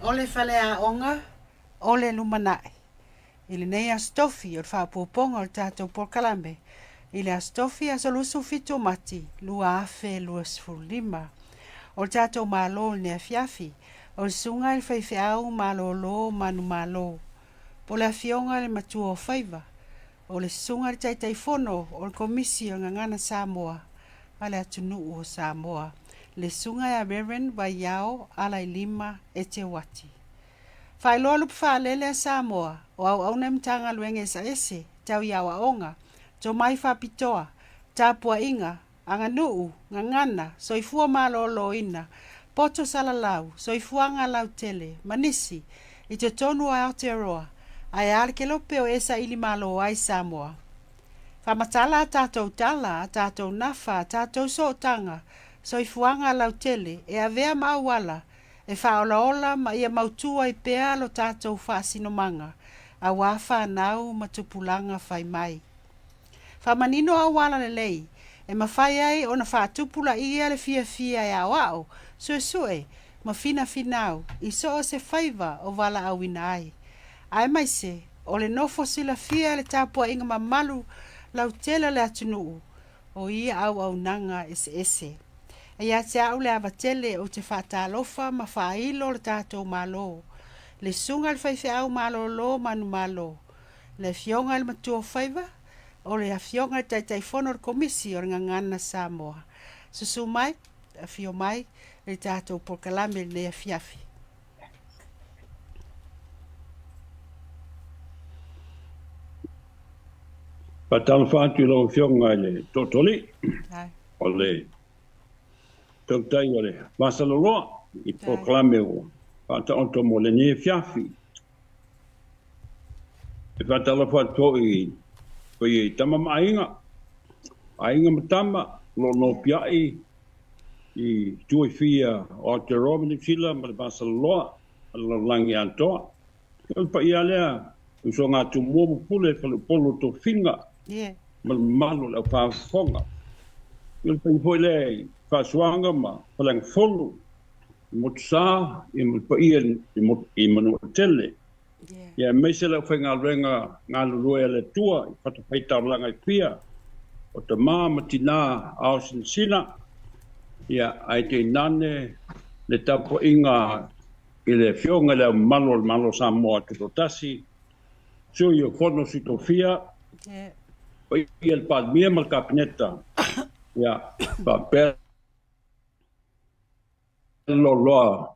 O le faleaoga o le lumanai. I lenei Aso Tofi o le faaopoopoga o le tatou polokalame i le Aso Tofi aso 27 o Mati 2025. O le tatou Malo i lenei afiafi, o le Susuga i le Faifeau Malolo Manumalo, po o le Afioga i le Matua o Faiva, o le Susuga i le Taitaifono o le Komisi o le Gagana Samoa a le atunuu o Samoa, le Susuga ia Rev. Vaiao Alailima Eteuati. Faailoa lupe faalele a Samoa o auauna i Matagaluega eseese tau i aoaoga, tomai faapitoa, tapuaiga, aganuu, gagana, soifua maloloina, poto salalau, soifuaga lautele, ma nisi, i totonu o Aotearoa, ae a le kelope o e saili malo ai Samoa. Faamatala a tatou tala, a tatou nafa, a tatou sootaga, soifuaga lautele, e avea ma auala e faaolaola ma ia mautū ai pea lo tatou faasinomaga, auā fanau ma tupulaga fai mai. Faamanino auala lelei e mafai ai ona faatupulaia le fiafia e aoao, suesue, ma finafinau i so o se faiva o valaauina ai, aemaise o le nofo silafia e le tapuaiga mamalu lautele o le atunuu o ia auaunaga eseese. E ia te au le ava tele ou te faatalofa ma faailo le tatou Malo, le Susuga i le Faifeau Malolo Manumalo, le Afioga i le Matuaofaiva, o le Afioga i le Taitaifono o le Komisi o le Gagana Samoa. Susu mai, afio mai i le tatou polokalame i lenei afiafi. Faatalofa atu i lau Afioga i le Tootooalii o le tautai o le Vasaloloa i polokalame ua faataoto mo lenei afiafi. E faatalofa atu foi i paia i tama ma aiga, aiga ma tama o lo o nopiai i tua i fia o Aotearoa ma Niu Sila ma le Vasaloloa ma le lalolagi atoa. O le paia lea, usoga a Tumua ma Pule, Faleupolu o Tofiga ma le mamalu o le aufaifofoga. O le paia foi lea i Faasuaga ma Faleagafulu, i Motusa ma le paia i Manuatele. Ia aemaise le aufaigaluega galulue a le Atua i fatafaitaulaga e fia, o tama ma tina ao sinasina, ia ae tainane le tapuaiga i le Afioga i le Ao Mamalu o le Malo o Samoa Tutoatasi, Sui o Fono Sui Tofia, paia i le Palemia ma le Kapeneta, ia faapea le loaloa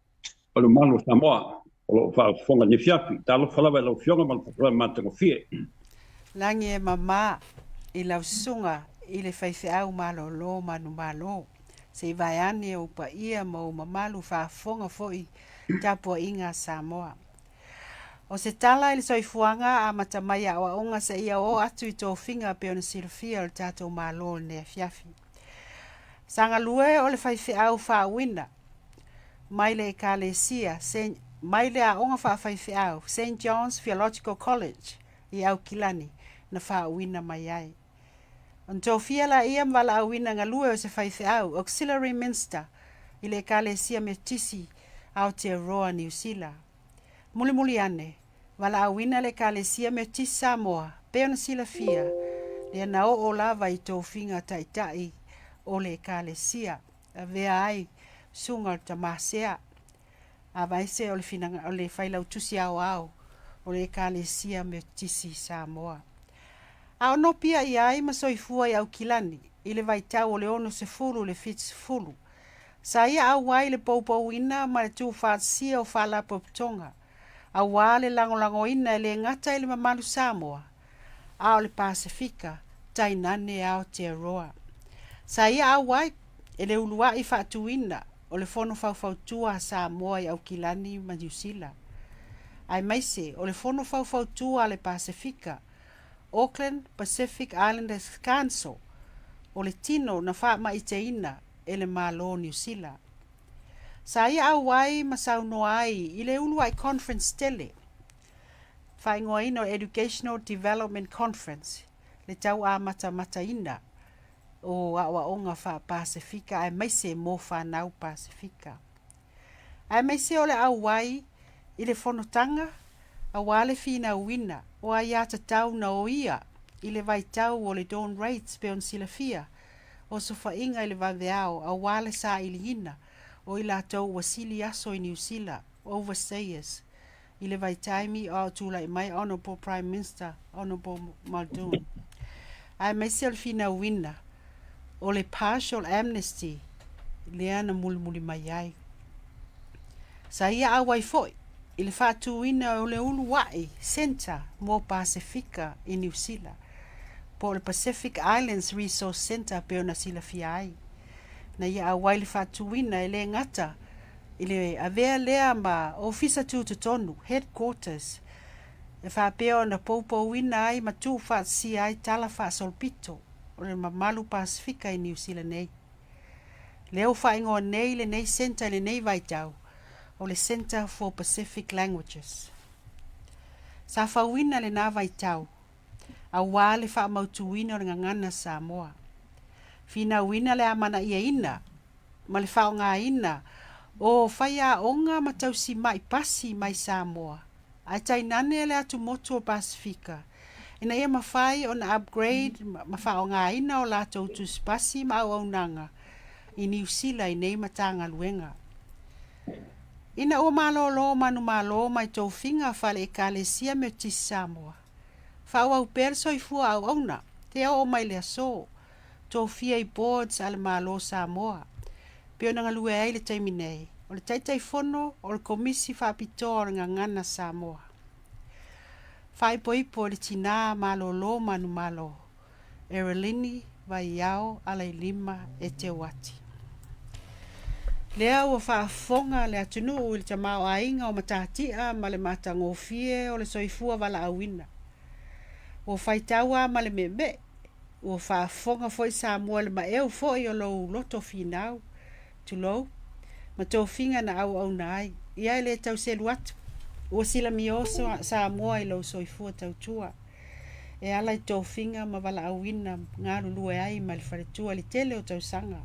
o le Malo o Samoa o lo o faafofoga i lenei afiafi. Talofa lava i lau Afioga ma le polokalame matagofie. Lagi e mama i lau susuga i le faifeau malolo manumalo, se i vaeane ou paia ma ou mamalu faafofoga foi tapuaiga a Samoa. O se tala i le soifuaga amata mai aoaoga seia oo atu i tofiga pei ona silafia o le tatou Malo i lenei afiafi. Sa galue o le faifeau faauuina mai le Ekalesia mai le Aoga Faafaifeau Saint John's Theological College i Aukilani na faauuina mai ai. Ona tofia laia ma valaauina galue o se faifeau, auxiliary minster, i le Ekalesia Metotisi Aotearoa Niu Sila. Mulimuli ane, valaauina le Ekalesia Metotisi Samoa pei ona silafia, lea na oo lava i tofiga taitai o le Ekalesia, avea ai susuga o le Tama Sea, aemaise o le o le Failautusi Aoao o le Ekalesia Metotisi Samoa. A o nopiai ai ma soifua i Aukilani i le vaitau o le 60 i le 70, sa ia auai i le poupouina ma le tuufaatasia o faalapotopotoga, auā le lagolagoina e le gata i le mamalu Samoa, a o le Pasefika, tainane Aotearoa. Sa ia auai e le uluai faatuina o le Fono Faufautua a Samoa i Aukilani ma Niu Sila, aemaise o le Fono Faufautua a le Pasefika, Auckland Pacific Islanders Council, o le tino na faamaiteina e le Malo o Niu Sila. Sa ia auai ma saunoa ai i le uluai conference tele, faaigoaina o Educational Development Conference, le tauamatamataina o aoaoga faa-Pasefika aemaise mo fanau Pasefika. Aemaise o le auai I le fonotaga, aua le finauina o aiatatau na oia i le vaitau o le dawn raids pei ona silafia, osofaiga i le vaveao aua le sailiina o i latou ua sili aso i Niu Sila, overstayers, i le vaitaimi a o tulai mai Honourable Prime Minster Honourable Muldoon, aemaise o le finauina o le partial amnesty lea na mulimuli mai ai. Sa ia auai foi i le faatuina o le uluai Centre mo Pasefika i Niu Sila, po o le Pacific Islands Resource Centre pei ona silafia ai. Na ia auai le faatuina e le gata i le avea lea ma ofisa tutotonu, headquarters, e faapea ona poupouina ai ma tuufaatasia ai tala faasolopito o le mamalu Pasefika i Niu Sila nei. Lea ua faaigoa nei lenei centre i lenei vaitau o le Centre for Pacific Languages. Sa fauina lena vaitau aua le faamautuina o le gagana Samoa. Finauina le amanaiaina ma le faaaogaina o faiaoga ma tausima'i pasi mai Samoa ae tainane le atumotu o Pasefika ina ia mafai ona upgrade ma faaaogaina o latou tusipasi ma auaunaga i Niu Sila i nei Matagaluega. Ina ua malolo manumalo mai tofiga faale-Ekalesia Metotisi Samoa, faaauau pea le soifua auauna te oo mai le aso, tofia i boards a le Malo o Samoa, pei ona galue ai i le taimi nei, o le Taitaifono o le Komisi Faapitoa o le Gagana Samoa. Faaipoipo i le tinā malolo manumalo, Erelini Vaiao Alailima Eteuati. Lea ua faafofoga le atunuu i le tamaoaiga o matatia ma le matagofie o le soifua valaauina. Ua faitau lava ma le meemee, ua faafofoga foi Samoa i le maeu foi o lou loto finau, tulou, ma tofiga na auauna ai. Ia e le tau selu atu, ua silamio Samoa i lou soifua tautua e ala i tofiga ma valaauina galulue ai ma le faletua i le tele o tausaga.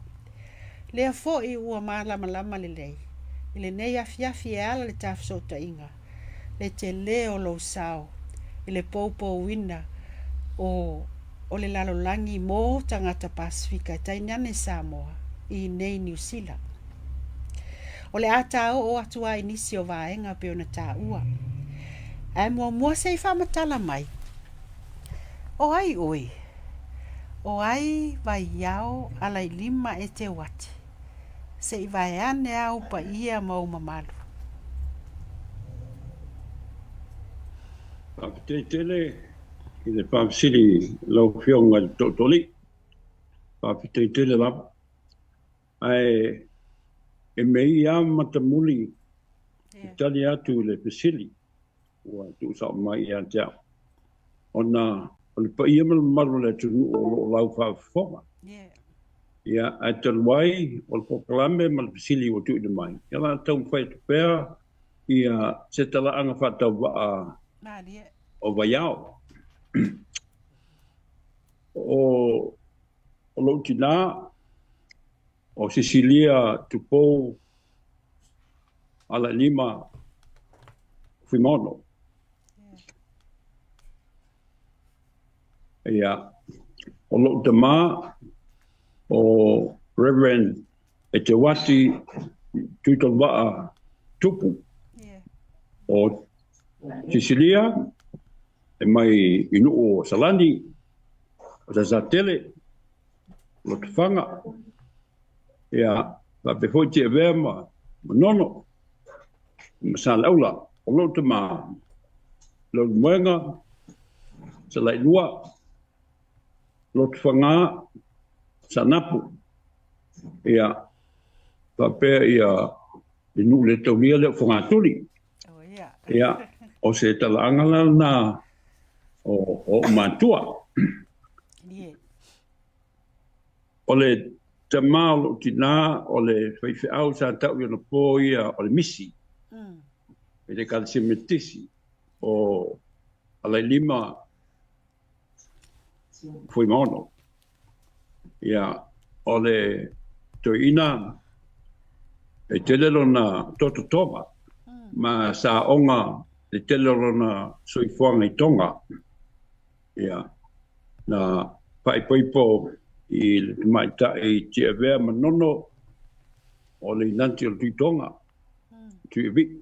Lea foi ua malamalama lelei i lenei afiafi e ala le tafesootaiga le tele o lou sao i le poupouina o o le lalolagi mo tagata Pasefika e tainane Samoa i inei Niu Sila. O le a tāoo atu a i nisi o vaega pei ona taua. Ae muamua se i faamatala mai, o ai oe? O ai Vaiao Alailima Eteuati? Se i vaeane a ou paia ma ou mamalu. Faafetai tele i le faafesili lau Afioga i le Tootooalii. Faafetai tele lava. Ae e mea ia lava matamuli e tali atu i le fesili ua tuusao mai ia te au, ona o le paia ma le mamalu o le atunuu o lo o laufaafofoga. Ia, ae talu ai o le polokalame ma le fesili ua tuuina mai, ia o le a taumafai atu pea ia se talaaga faatauvaa o Vaiao. O lou tinā, o Sisilia Tupou Alailima Fuimaono. Ia, o lou tamā, o Reverend Eteuati Tuitoluvaa Tupu. O Sisilia e mai i nuu o Salani, o Sasatele, Lotofaga, ia, faapea foi Tiavea ma Manono, ma Saleaula. O lou tamā, Leulumoega, Salailua, Lotofaga, Saanapu, ia, faapea ia i nuu le taulia lea o Fogatuli. Ia, o se talaaga la lena o ou matua. O le tama o lou tinā, o le faifeau sa tau i ona po ia o le misi i le Ekalesia Metotisi o Alailima Fuimaono. Ia, o le toeaina e tele lona tototoga. Ma sa aoga le tele o lona soifuaga i Toga. Ia, na faaipoipo i le tamaitai Tiavea Manono o le Inanti o le Tuitoga, Tuiavii.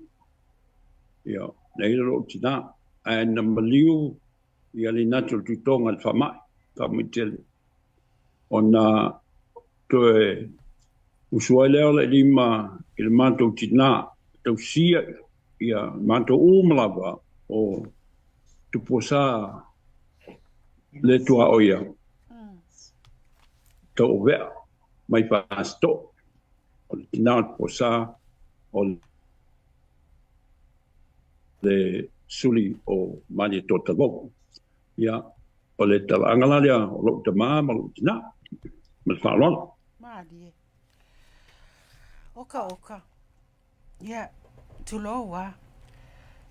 Ia, na i ai lou tinā, ae na maliu ia le Inanti o le Tuitoga i le faamai, faamai tele. Ona toe usu ai lea o le lima i le matou tinā, tausia ia matou uma lava o Tupuasa le tuaoia tauavea mai Fasito'o. O le tinā o Tupuasa o le suli o Malietoa Talavou. Ia, o le talaaga la lea o lou tamā ma lou tinā. Ma le faaaloalo. Malie. Oka oka. Ia, tulou a.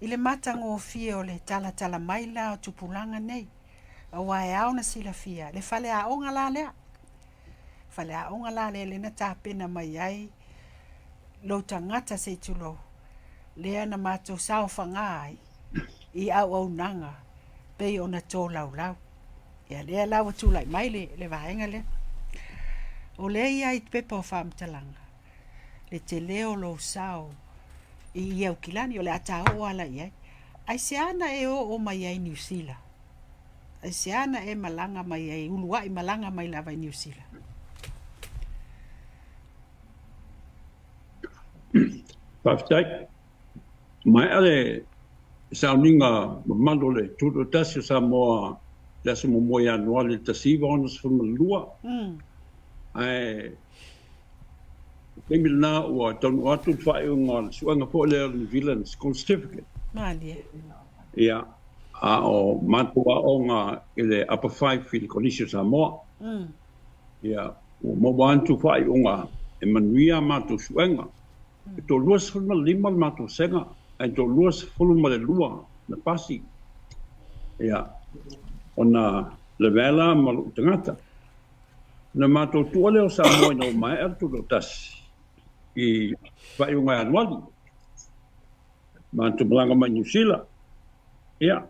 I le matagofie o le talatala mai la o tupulaga nei, aua e ao ona silafia le faleaoga la lea. Faleaoga la lea lea na tapena mai ai lou tagata se i tulou, lea na matou saofaga ai i auaunaga pei ona tolaulau. Ia lea la ua tulai mai le, le vaega lea. O lea ia i pepa o faamatalaga, le tele o lou sao i ia Aukilani, o le a ta oo ala i ai. Aisea na e oo mai ai Niu Sila? Aisea na e malaga mai ai, uluai malaga mai lava i Niu Sila? Faafetai. Maea le sauniga mamalu o le Tutoatasi o Samoa le aso 1 Ianuari i le 1962. Ae o le taimi lena ua taunuu atu le faaiuga o le suega foi lea o le New Zealand School Certificate. Malie. Ia, a o matou aoga i le Upper Five i le Kolisi o Samoa. Ia, ua maua atu faaiuga e manuia a matou suega. E 25 le matou vasega, ae 22 na pasi. Ia, ona lavea la ma lou tagata. Na matou tuua lea o Samoa ina ua maea le Tutoatasi i faaiuga Ianuari. Matou malaga mai Niu Sila. Ia,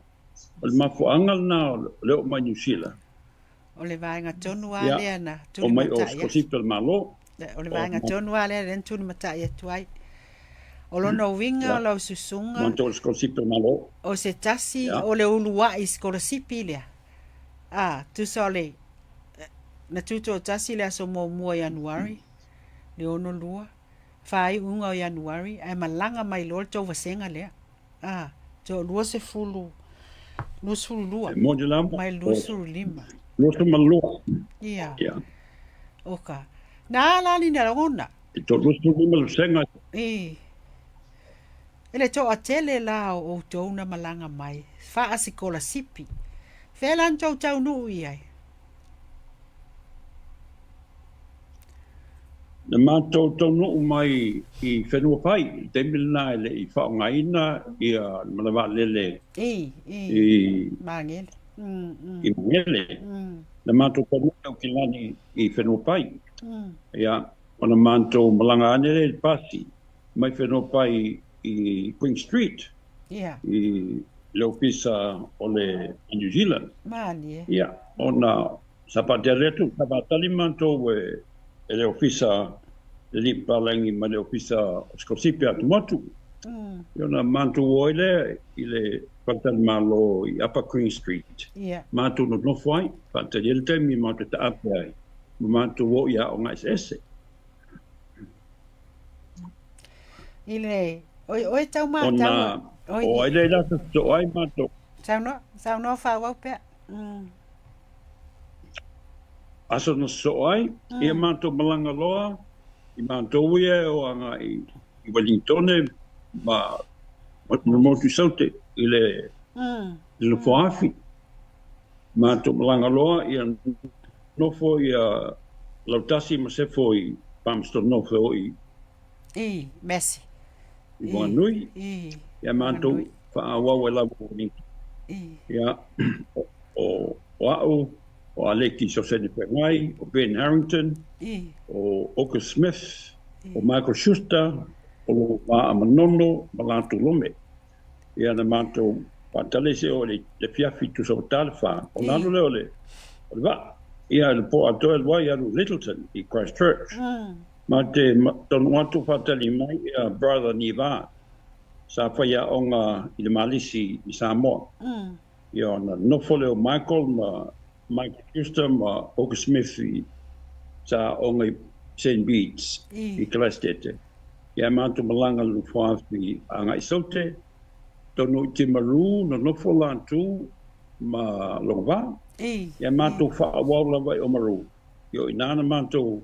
o le mafuaaga lena o le oo mai Niu Sila. O le vaega tonu lava lea na Omai o tulimatai atu. sikolasipi a le Malo. O le vaega tonu lava lea na tulimatai atu ai. O lona uiga o lau susuga. Matou o le sikolasipi a le Malo. O se tasi o le uluai sikolasipi lea. A, tusa o le na tutoatasi le aso 1 Ianuari, le 62, faaiuga o Ianuari, ae malaga mai loa le tou vasega lea. A, to 20, 22, E moni lava, mai le 25. 22. Ia. Ia. Oka. Na ala ni na lagona. E to 25 le vasega. I. E le toatele la o outou na malaga mai, faasikolasipi. Fea la na tou taunuu i ai? Na matou taunuu mai i Whenuapai, i le taimi lena e le i faaaogaina ia le malae vaalele I, i, i Magele. I Magele. Na matou taunuu i Aukilani i Whenuapai. Ia, ona matou malaga ane lea i le pasi mai Whenuapai i Queen Street. I le ofisa o le New Zealand. Malie. Ia, ona sa faatali atu, sa faatali matou e le ofisa, le alii papalagi mai le ofisa o sikolasipi atumotu. Ia, ona matou o ai lea i le faletalimalo i Upper Queen Street. Matou nonofo ai, faatali ai le taimi matou te taape ai, ma matou o i aoga eseese. I le, oi, oi tau matau. Ona, o ai lea i latou sosoo ai matou. Saunoa, saunoa faaauau pea. Aso na sosoo ai, ia matou malaga loa, i matou ia e o agai i Wellingtone ma le motu i Saute i le nofoa afi. Matou malaga loa, ia nofo ia Lautasi ma Sefo i Palmerston North e o i I, Massey. I Wanganui. I, Ia matou faaauau ai lava i Wellington. Ia, o au, o Aleki Sosene Feagai, o Ben Harrington, o August Smith, o Michael Schuster, o lo o va a Manono ma latou Lome. Ia na matou faatali se oo i le afiafi tusa ua ta le fa, ona alu lea o le vaa. Ia i le po atoa e alu ai alu i Lyttelton i Christchurch. Ma te taunuu atu faatali mai ia Brother Niva sa faiaoga i le Malisi i Samoa. Ia ona nofo lea o Michael ma Mike Schuster ma August Smith i sa aoga i St Bede's i Kalaestete. Ia matou malaga i le nofoafi agai i Saute, taunuu i Timaru nonofo latou ma Logova. Ia matou faaauau lava i Oamaru. Ia o i ina na matou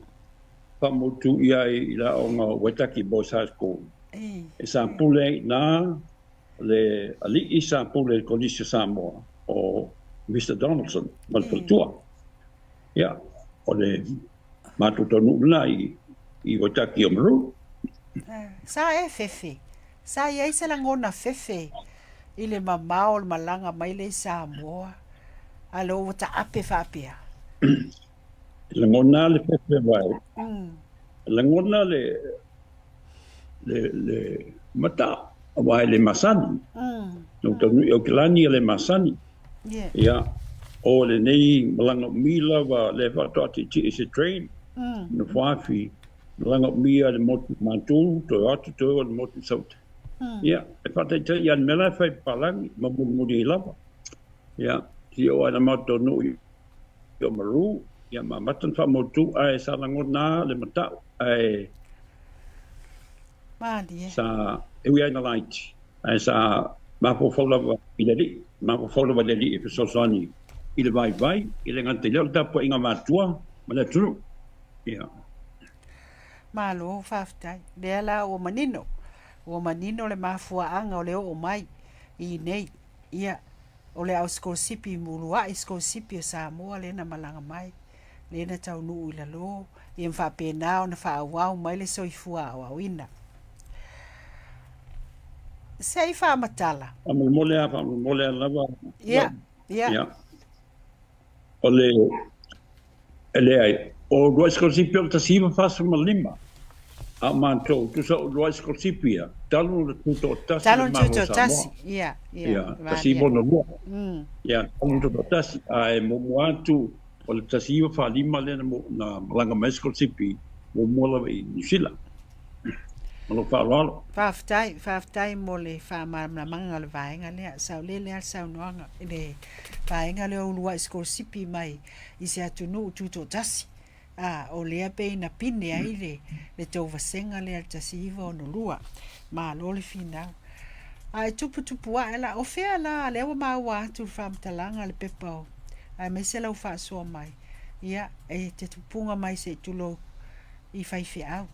faamautu i ai i le aoga o Waitaki Boys High School. E sa pule ai i ina le alii sa pule i le Kolisi o Samoa o Mister Donaldson ma le faletua. Ia, o le matou taunuu lena i Waitaki Oamaru. Sa e fefe. Sa i ai se lagona fefe i le mamao o le malaga mai lea i Samoa a lea ua taape faapea? E lagona le fefe vai. Lagona le le mata aua e le masani. Na ou taunuu i Aukilani e le masani. Ia, o lenei malaga umi lava lea faatoa tietie i se train, Nofoafi, malaga umi lava i le motu i Matu, toe o atu toe o i le motu i Saute. Ia, e faataitai lava i le mea la e fai papalagi ma mulimuli ai lava. Ia, seia oo lava ina matou taunuu i Oamaru, ia ma amata ona faamautu, ae sa lagona lava le matau, ae Malie. Sa e ui ai ina laiti, ae sa mafaufau lava i le Alii, mafaufau lava i le Alii e fesoasoani i le vaivai, e le gata i lea o le tapuaiga matua ma le atunuu. Ia. Malo, faafetai. Lea la ua manino, ua manino le mafuaaga o le oo mai i inei. Ia, o le au sikolasipi uluai sikolasipi o Samoa lea na malaga mai, lea na taunuu i lalo, ia ma faapena ona faaauau mai le soifua aoaoina. Se i faamatala. Faamolemole lava, faamolemole lava. Ia, ia. Ia. O le, e leai, o uluai sikolasipi o le 1945, a o matou, tusa o uluai sikolasipi ia, talu ona tutoatasi le Malo o Samoa. Ia, ia, 1962. Ia, talu ona tutoatasi, ae muamua atu o le 1945 lea na malaga mai ai sikolasipi muamua lava i Niu Sila. Ma lou faaaloalo. Faafetai, faafetai mo le faamalamalamaga o le vaega lea. Saolele lava le saunoaga i le vaega lea o uluai sikolasipi mai i se atunuu tutoatasi. A, o lea pei na pine ai le, le tou vasega lea i le 1962. Malo le finau. A e tuputupu ae la, o fea la, lea ua maua atu le faamatalaga le pepa o, aemaise lau faasoa mai, ia, e te tupuga mai se i tulou i faifeau.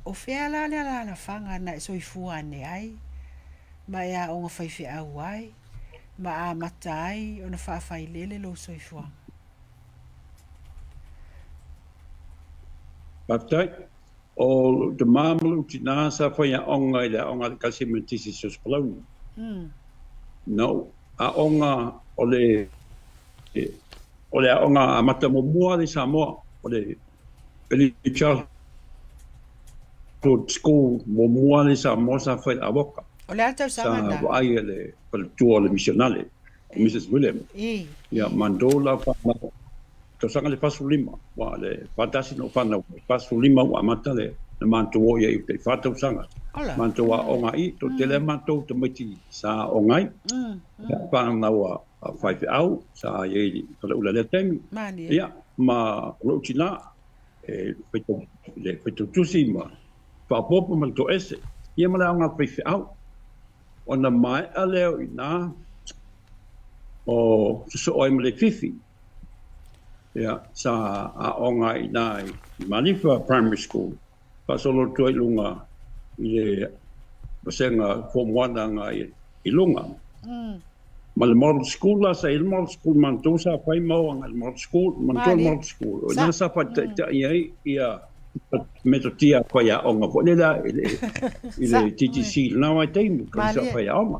O fea la le alaalafaga na e soifua ane ai, ma e aoga faifeau ai, ma amata ai ona faafailele lou soifuaga? Faafetai. O lou tama ma lou tinā sa faiaoga i le aoga a le Ekalesia Metotisi i Siosopalauni. Na ou aoga o le o le aoga amata muamua lea i Samoa, o le Early Childhood School muamua lea i Samoa sa fai i Avoka. O le a le tausaga lena? Sa vaai e le faletua o le misionale, o Mrs William. Ia, matou la fanau, tausaga le 45, aua o le 41 na ou fanau ai, 45 ua amata le matou o i ai i tai 4 tausaga. Matou aoga ai, toatele lava matou tamaiti sa aoga ai. Ia, fanau a faifeau sa i ai i Faleula i lea taimi. Ia, ma lou tina, e le faitautusi ma faaopoopo ma le toese, ia ma le aoga a faifeau. Ona maea lea o i ina o sosoo ai ma Leififi, ia, sa aoga ai i ina i Malifa Primary School, faasolo atu ai i luga i le vasega Form 1 agai i luga. Ma le Model School la, sa i ai le Model School matou sa fai ma o agai i le Model School, manatua le Model School, o i ina sa faataitai ai ia metotia a faiaoga foi lea i le TTC i lena vaitaimi, Kolisi o Faiaoga.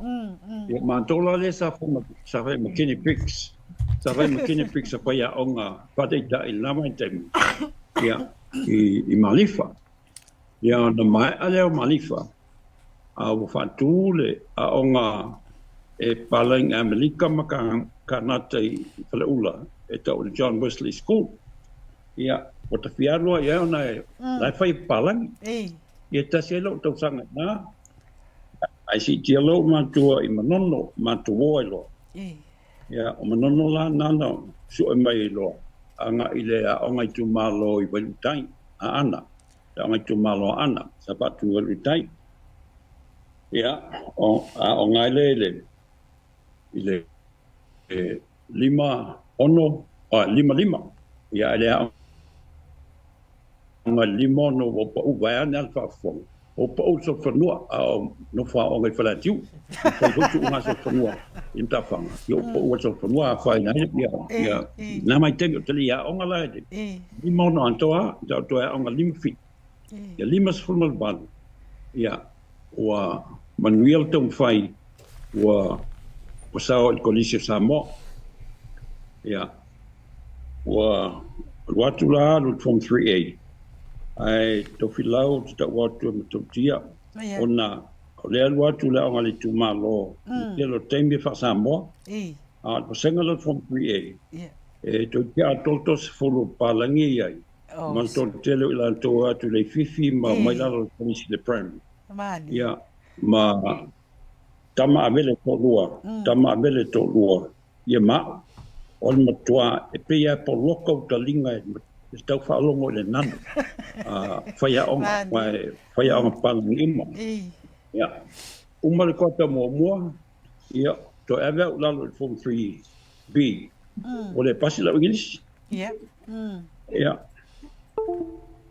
Ia matou la lea sa fai sa fai ma guinea pigs, sa fai ma guinea pigs a faiaoga faataitai i lena vaitaimi, ia, i Malifa. Ia ona maea lea o Malifa. A ua faatū le aoga e palagi Amerika ma Kanata i Faleula e tau o le John Wesley School. Ia, ua tafia alu ai ona e la e fai e palagi. Ia tasi ai lou tausaga i ina, ae siitia loa ou matua i Manono, matou o ai loa. Ia, o Manono la nana sue mai ai loa agai i le aoga itumalo i Vailuutai, Aana. Le aoga itumalo Aana, sa faatu i Vailuutai. Ia, o aoga ai lea i le i le 5 6, 5 5. Ia, le aoga 56 ua pau vaeane le faafofoga. Ua pau le solofanua a o nofo aoga i Faleatiu. Fai foi tuuga solofanua i Matafaga. Ia ua pau le solofanua afaina ai ia ia na mai taimi o te le i aoga la i le 56 atoa, sa ou toe aoga 57. Ia 58, ia ua manuia le taumafai ua sao i le Kolisi o Samoa. Ia ua alu atu la alu i le Form 3A, ae tofilau te tau atu e matautia ona o le alu atu le aoga a le itumalo i le tele o taimi e faa-Samoa. A o le vasega lea o le Form 3A, e toeitiiti atoa le 30 o papalagi e i ai, ma le toatele o i latou atu i Leififi ma omai lalo o le Kolisi i le primary. Ia, ma tama avele toalua, tama avele toalua, ia ma au. O le matua e pei lava e poloka ou taliga e tau faalogo i le nanu faiaoga, aua e faiaoga papalagi uma. Ia, uma le kuata muamua, ia, toe ave au i lalo i le Form 3B. Ua le pasi lau Igilisi. Ia,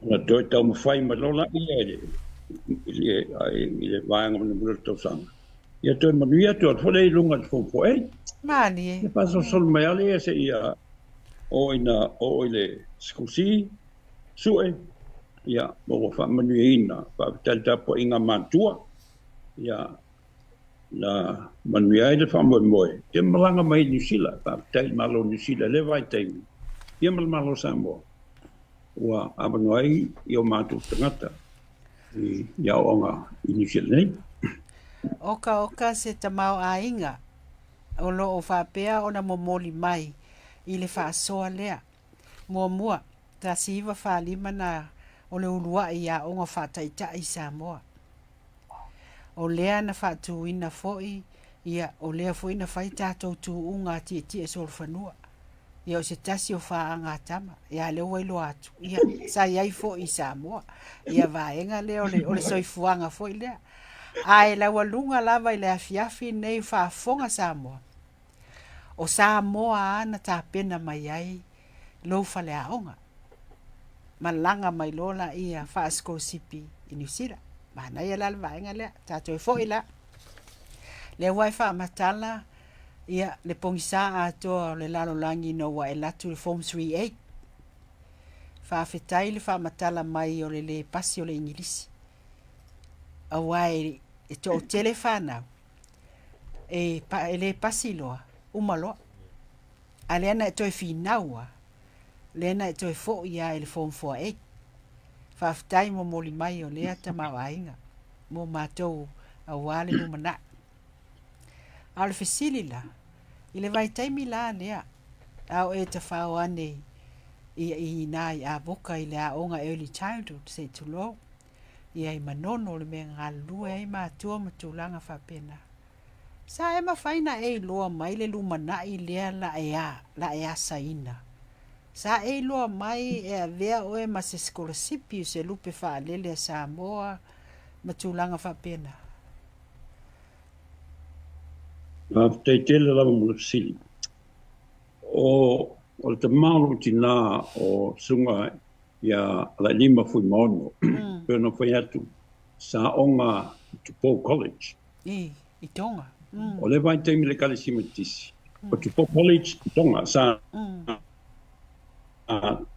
ona toe taumafai mai loa laia i le vaega mulimuli o le tausaga. Ia toe manuia atu alu foi lea i luga i le Form 4A. Malie. Ia faasolosolo mai lava lea seia oo ina oo i le School C, sue, ia, ma ua faamanuiaina. Faafetai i le tapuaiga a matua, ia, na manuia ai le faamoemoe, ia malaga mai i Niu Sila. Faafetai i le Malo o Niu Sila i lea vaitaimi, ia ma le Malo o Samoa, ua avanoa ai i o matou tagata i aoaoga i Niu Sila nei. Okaoka se tamaoaiga o lo o faapea ona momoli mai i le faasoa lea. Muamua, 1945 na o le uluai aoga faataitai i Samoa. O lea na faatuina foi, ia, o lea foi na fai tatou tuuga a tietie solofanua. Ia, o se tasi o faagatama, ia, lea ua iloa atu, ia, sa i ai foi i Samoa, ia vaega lea o le soifuaga foi lea. Ae laualuga lava i le afiafi nei faafofoga Samoa, o Samoa lava na tapena mai ai lou faleaoga. Malaga mai loa laia faasikolasipi i Niu Sila. Manaia la le vaega lea. Tatou e foi la. Lea ua e faamatala ia le pogisa atoa o le lalolagi ina ua e alu atu i le Form 3A. Faafetai le faamatala mai o le lē pasi o le Igilisi. Aua e toatele fanau e le pasi loa, uma loa. A lea na e toe finau lava, lea na e toe foi lava i le Form 4A. Faafetai momoli mai o lea tamaoaiga mo matou aua le lumanai. A o le fesili la, i le vaitaimi la lea, a o e tafao ane i ina i Avoka i le aoga Early Childhood, se i tulou, ia i Manono le mea e galulue ai matua ma tulaga faapena. Sa e mafai na e iloa mai le lumanai lea la e asaina. Sa e iloa mai e avea oe ma se sikolasipi o se lupe faalele a Samoa ma tulaga faapena. Faafetai tele lava mo le fesili. O le tama o lou tinā o Susuga ia Alailima Fuimaono, pei ona fai atu, sa aoga i Tupou College. I Tonga. O le vaitaimi le Ekalesia Metotisi, o Tupou College i Tonga, sa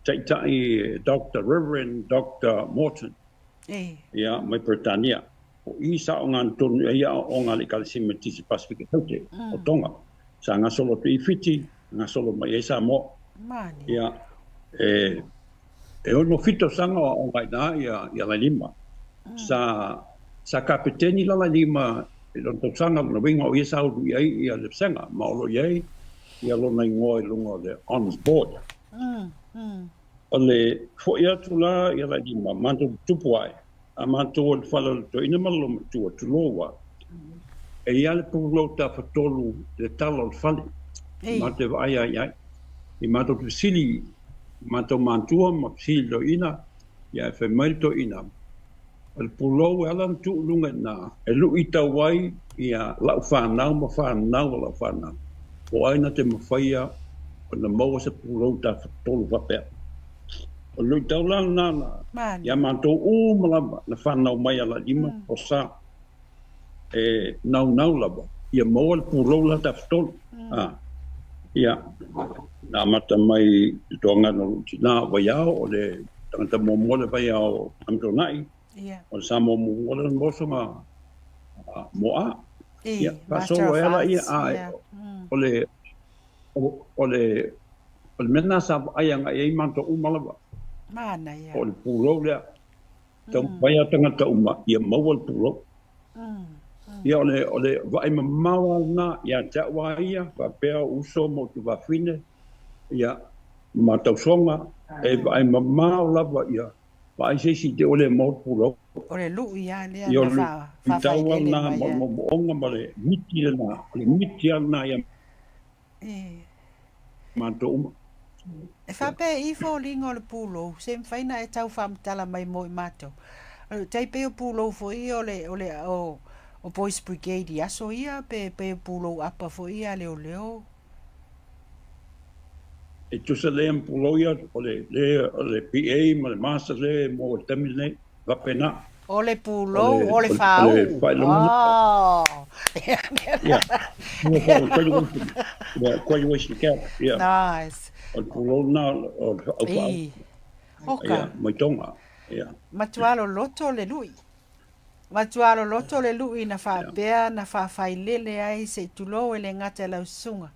taitai Dr. Reverend Dr. Morton, ia, mai Peretania. O i sa aoga tonu ai aoaoga a le Ekalesia Metotisi Pasifika Taute o Tonga. Sa gasolo atu i Fiti, gasolo mai ai Samoa. Ia, e 67 tausaga o aoga i ina ia Alailima. Sa Sa kapeteni la Lailima i lona tausaga, lona uiga o ia sa ulu i ai ia le vasega, ma o lo o i ai ia lona igoa i luga o le Honours Board. O le foi atu la ia Lailima, matou te tupu ae, a matou o le fale o le toeaina ma le loomatua, tulou a, e i ai le pulou tafatolu i le tala o le fale, matou te vaai lava i ai. I matou te fesili i matou matua ma fesili i le toeaina, ia ae fai mai le toeaina, O le pulou e ala ona tuu i luga i ina, e luitau ai ia lau fanau ma fanau a lau fanau, po o ai na te mafaia ona maua se pulou tafatolu faapea. O le luitau la lena na ia matou uma lava na fanau mai a Lailima o sa e naunau lava ia maua le pulou la tafatolu. Ia, na amata mai i le toagana o lou tina o Vaiao, o le tagata muamua le Vaiao Amituanai, o le Samoa muamua lea na maua sona moa. Ia, faasolo ai lava ia, a o le o le o le mea lena sa vaai agai ai matou uma lava. Manaia. O le pulou lea. Taumafai lava tagata uma ia maua le pulou. Ia o le o le vaai mamao lava lena ia te au lava ia faapea ou uso ma ou tuafafine ia ma tausoga e vaai mamao lava ia vaai se isi te ua le maua le pulou. O le lui lava lea Ia o na le luitau lava faafailele lena mai ma o le ai. moomooga ma le miti lena, o le miti lava lena ia matou uma. E faapea i foliga o le pulou, se mafai ona e tau faamatala mai mo i matou. Tai pei o pulou foi ia o le, o le, o, o Boys Brigade i aso ia, pe pei o pulou apa foi ia a leoleo. E tusa lea ma pulou ia, o le, le, o le BA ma le Masters lea mo le taimi lenei, faapena. O le O le, pulou, o le o le, o le fāu'u. faailoga Oh! Yeah, graduation, yeah, graduation cap, yeah. Nice. O le pulou lena o le aufaau, I. yeah, Oka. mai Tonga, yeah. Matua loloto le lu'i. Matua loloto le lu'i na faapea na faafailele ai se i tulou e le gata i lau susuga.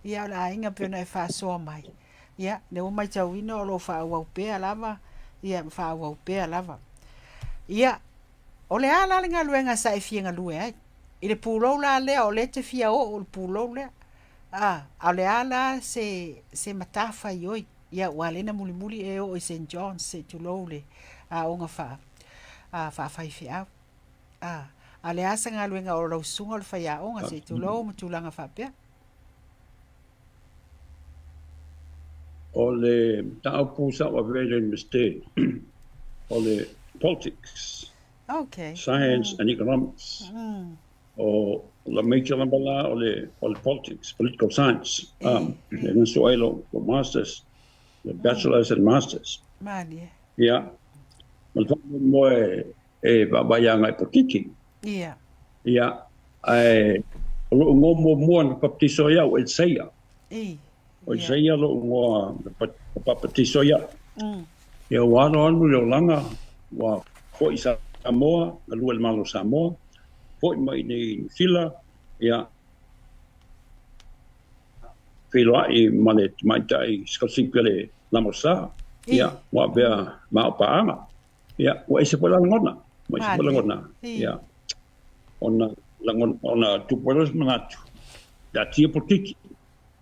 Ia o le aiga pei ona e faasoa mai. Ia, lea ua matauina o lo o faaauau pea lava, ia ma faaauau pea lava. Ia, o le a la le galuega sa e fia galue ai? I le pulou la lea, o lea e te fia oo i le pulou lea. A, a o le a la se, se matafaioi? Ia, ua ala ai ona mulimuli e oo i Saint John's, se i tulou le aoga faa, a, faafaifeau. A, a o le a se galuega o lau susuga o le faiaoga, se i tulou ma tulaga faapea? O le mataupu sa ou avea i le Iunivesite, o le Politics, Science and Economics. O la major lava la o le, o le Politics, Political Science. E gasu ai lou Masters, le Bachelors and Masters. Malie. Ia, ma le faamoemoe e vaavaai agai polokiki. Ia. Ia, ae o lou igoa muamua na papatiso ai au, o Eliseia. I. O Ia. Eliseia lou igoa na papatiso ai au. Ia, ua alo alu le olaga, ua foi i Samoa, galue i le Malo o Samoa, foi mai i inei i Niu Sila, ia, feiloai ma le tamaitai sikolasipi a le Lama o Sa, ia, ua avea ma au paaga. Ia, ua ese foi la lagona, ua ese foi lagona, ia, ona lagona, ona tupu ai loa se manatu, taatia polokiki.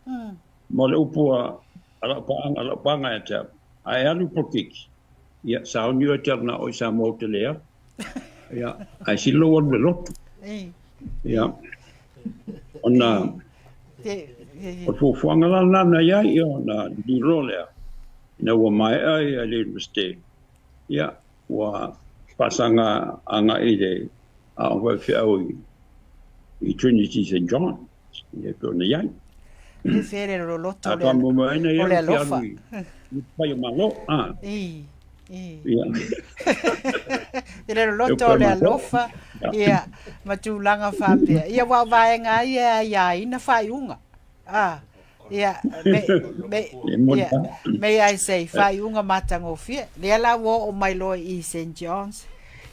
Ma o le upu a lau paaga, a lau paaga ia te au, a e alu i polokiki, ia, sauni oe e te alu na o i Samoa ou te le alu. Ia, ae sili lou alu i le lotu. Ia, ona o le fuafuaga la lena na i ai, ia, ona liliu loa lea, ina ua maea ia le Iunivesite, ia, ua faasaga agai i le aoga faifeau i Trinity Saint John, ia e pei ona i ai. E fele le loloto A o le, faamoemoeina o ia le ou te alofa. alu i upufai o Malo, a. I, i. Ia. I le E loloto upufai o o le Malo. alofa, ia, ma tulaga faapea. Ia, aua o vaega lava ia e aiaina faaiuga. A, ia, me, me, E moni ia, lava. may I say, faaiuga matagofie. Lea la ua oo mai loa i Saint John's,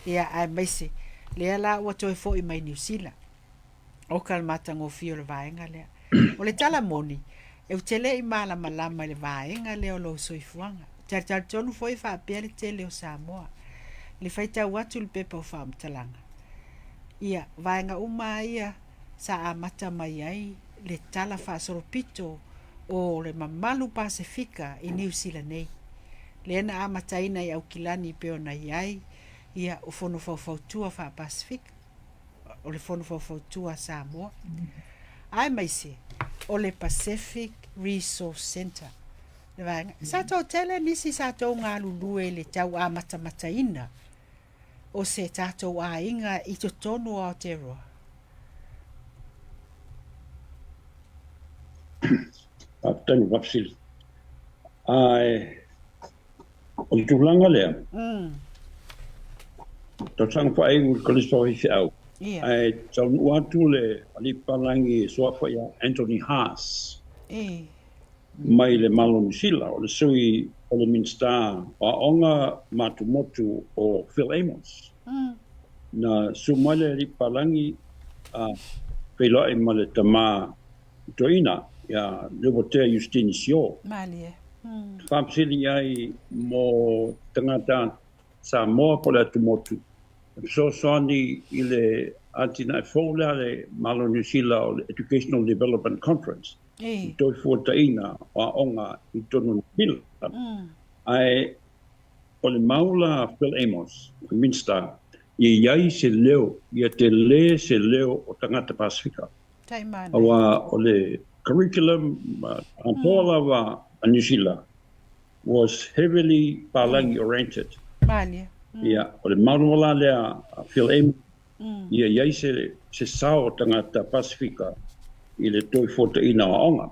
ia, aemaise, lea la ua toe foi mai Niu Sila. Oka le matagofie o le vaega lea. O le tala moni, ou te le i malamalama i le vaega lea o lou soifuaga. Ou te talitonu foi e faapea le tele o Samoa. I le faitau atu i le pepa o faamatalaga, Ia, vaega uma lava ia sa amata mai ai le tala faasolopito o le mamalu Pasefika i Niu Sila nei, lea na amataina i Aukilani pei ona i ai ia o Fono Faufautua Faa-Pasefika, o le Fono Faufautua a Samoa, aemaise o le Pacific Resource Centre. Le vaega. Sa toatele nisi sa tou galulue i le tau amatamataina o se tatou aiga i totonu o Aotearoa? Faafetai mo le faafesili. Ae o le tulaga lea, tausaga faaiu i le Kolisi o Faifeau, ae taunuu atu le alii papalagi e suafa ia Anthony Haas mai le Malo o Niu Sila, o le sui o le Minisita o Aoga ma Atumotu o Phil Amos. Na susu mai le alii papalagi a feiloai ma le tama toeaina ia Leuatea Iustini Sio. Malie. Faafesili i ai mo tagata Samoa po o le atumotu e fesoasoani i le atinae fou lea a le Malo o Niu Sila o le Educational Development Conference i toe fuataina o aoga i totonu o Niu Sila. Ae o le mau la a Phil Amos, le Minisita, ia i ai se leo, ia tele se leo o tagata Pasefika. Aua o le curriculum atoa lava a Niu Sila was heavily palagi oriented. Ia, o le mau lava la lea a Phil Amos, ia i ai se sao o tagata Pasefika i le toe fuataina o aoga.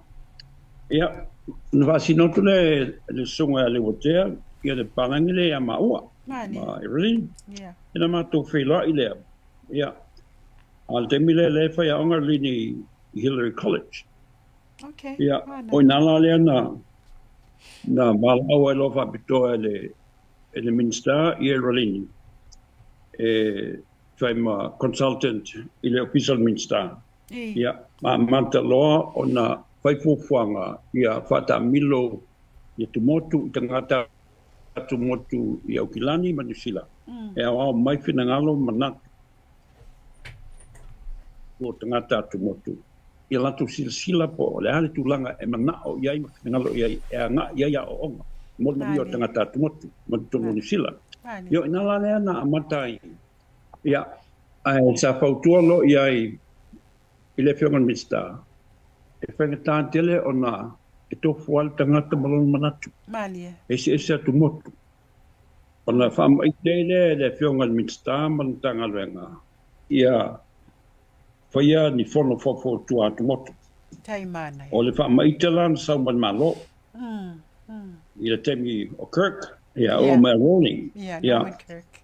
Ia, ona faasino atu lea e le Susuga ia Leuatea ia le palagi lea ia maua ma Evelyn. Ia na matou feiloai lea. Ia, a o le taimi lea, lea e faiaoga Evelyn i Hillary College. Ia, o i ina la lea na na valaau ai loa faapitoa e le e le Minisita ia Evelyn e fai ma consultant i le Ofisa o le Minisita. Ia, ma amata loa ona fai fuafuaga ia faataamilo ia tumotu i tagata atumotu i Aukilani ma Niu Sila e aoao mai finagalo ma manatu o tagata atumotu ia latou silasila po o le a le tulaga e manao i ai ma finagalo i ai e agai i ai aoaoga mo le manuia o tagata atumotu ma totonu o Niu Sila. Ia, o i ina la lea na amata ai. Ia, ae sa fautua loa i ai i le Afioga i le Minisita, e faigata tele ona e tofu lava le tagata ma lona manatu. Malie. E eseese atumotu. Ona faamaite ai lea e le Afioga i le Minisita ma le Matagaluega ia faia ni fono faufautua atumotu. Tai manaia. O le faamaite la na sau mai le Malo i le taimi o Kirk, ia, oo mai a Rawling. Ia, Norman Kirk.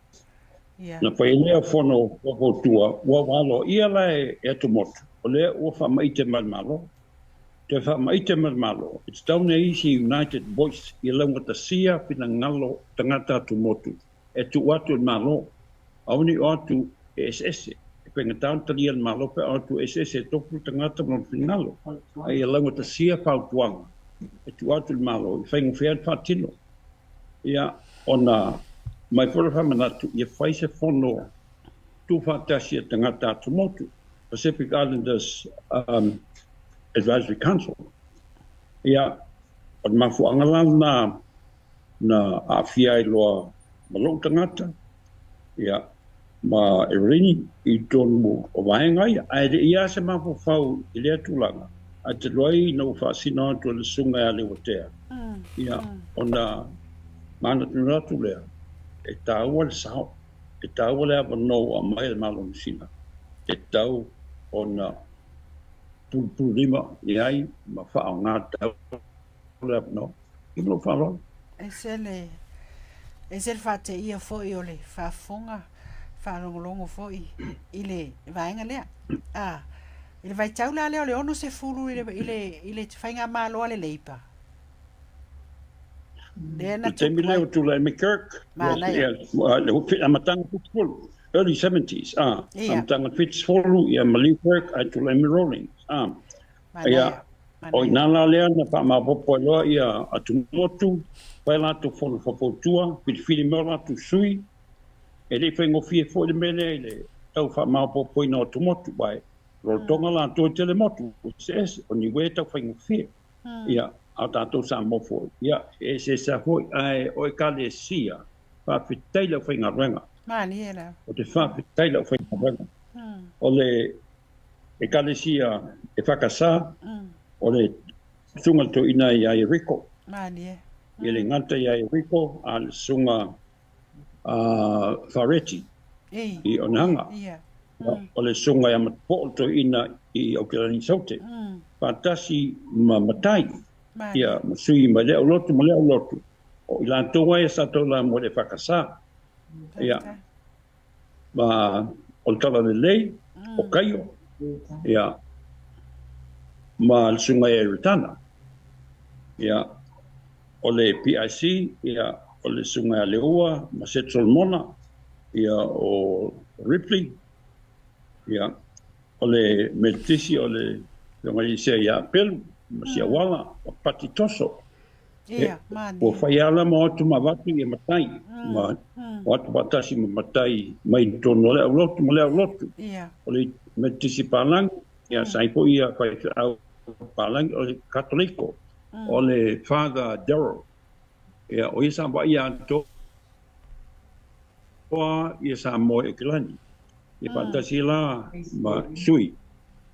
Na fai lea fono faufautua, ua aloaia la e atumotu, o lea ua faamaite mai le Malo. Toe faamaite mai le Malo, e tatau ona i ai se United Voice ia laugatasia finagalo tagata atumotu e tuu atu e le Malo. Aua ne i o atu e eseese, e faigata ona talia e le Malo pe a o atu e eseese e tofu le tagata ma lona finagalo, a ia laugatasia fautuaga e tuu atu i le Malo i faigofie ai le faatino. Ia, ona mai foi le faamanatu ia fai se fono tuufaatasi a tagata atumotu, Pacific Islanders Advisory Council. Ia, o le mafuaaga la lena na aafia ai loa ma lou tagata, ia, ma Evelini i totonu o vaega ia. Ae le i lava se mafaufau i lea tulaga, ae talu ai ina ua faasino atu e le Susuga ia Leuatea, ia, ona manatunatu lea, e taua le sao, e taua le avanoa ua aumai e le Malo o Niu Sila, e tatau ona pulupululima i ai ma faaaoga tatau le avanoa. I lou faaaloalo. Ese le ese le faateia foi o le faafofoga, faalogologo foi i le vaega lea. A, i le vaitau la lea o le 60 i le, i le, i le faigamalo a le Labour. Lea na Le taimi tupu lea ai. ua tulai mai Kirk, Manaia. le amataga 70, early 70s, Ia, amataga 70, ia ma Lee Kirk ae tulai mai Rawlings. Ia, manaia, o manaia. ina la lea na faamaopoopo ai loa ia atumotu, fai latou fono faufautua, filifili mai o latou sui, e le i faigofie foi le mea lea i le tau faamaopoopoina o atumotu, aua o Rarotoga latou e tele motu eseese, o Niue e tau faigofie. Ia, a o tatou Samoa foi, ia, e eseese lava foi, ae o Ekalesia, faafetai i le aufaigaluega. Malie lava. Ou te faafetai i le aufaigaluega. O le Ekalesia EFKS, o le Susuga i le Toeaina ia Ieriko. Malie. E le gata ia Ieriko, a o le Susuga Fareti i Onehanga. O le Susuga ia Matapoo le Toeaina i Aukilani Saute. Faatasi ma matai, ia, ma sui mai lea lotu ma lea lotu. O i latou ai sa taula mo le EFKS. Ia, ma o le Talalelei, o Kaio, ia, ma le Susuga ia Iritana. Ia, o le PIC, ia, o le Susuga ia Leua ma Seth Solomona, ia, o Ripley, ia, o le Metotisi, o le Afioga ia Isia ia Pelu, ma Siauala, ma Pati Toso. Ia, malie. Ua fai ala ma o atu ma avatu ia matai, ma o atu faatasi ma matai mai totonu o le aulotu ma le aulotu. O le Metotisi Palangi, ia, sa i foi ia faifeau Palangi, o le Katoliko, o le Father Darrell. Ia, o ia sa vaaia atoa ia Samoa i Aukilani. Ia faatasi la ma sui.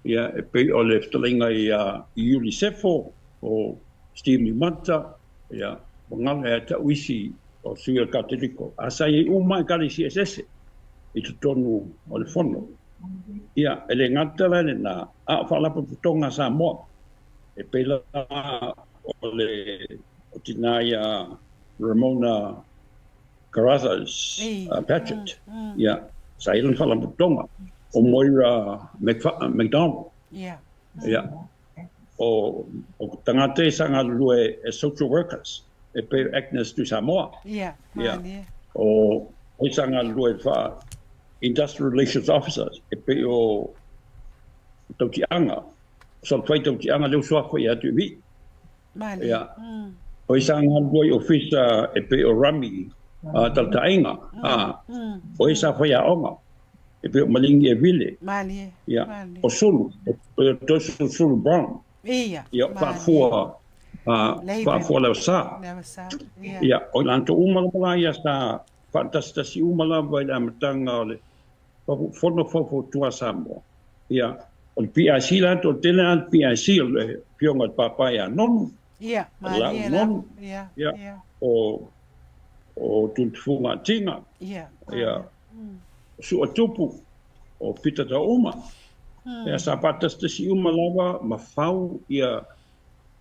Ia, e pei o le fetalaiga ia Iuli Sefo, o Steve Niumata, ia, ua galo ia te au isi o sui o le Katoliko. A sa i ai uma Ekalesia eseese i totonu o le fono. Ia, e le gata la i lena, a o Faalapotopotoga a Samoa. E pei la o le o tina ia Ramona Carruthers Paget, ia, sa i ai lana Faalapotopotoga, o Moira McDonald. Ia, o tagata ia sa galulue e social workers, e pei o Agnes Tuisamoa. Ia, Ia, o ai sa galulue faa Industrial Relations Officers, e pei o Tautiaga, Salafai Tautiaga lea ua suafa ia atu i Vii. Ia, o ai sa galulue i ofisa e pei o Rami Talataaiga, o ai sa faiaoga e pei o Maligi e Vile. Ia, o Sulu, o Tosu Sulu Brown. Ia, Ia, faafua faafua Leosa. Ia, o i latou uma lava la ia sa faatasitasi uma lava i le amataga o le Fono Faufautua a Samoa. Ia, o le PIC la toatele lava le PIC, o le Afioga i le Papa ia Nonu, Ia, o Lau malie lava. Nonu, Ia, ia, ia. o Tutufuga Atinga, Ia, ia, malie. o Suatupu, o Pita Tauma. Ia, sa faatasitasi uma lava ma fau ia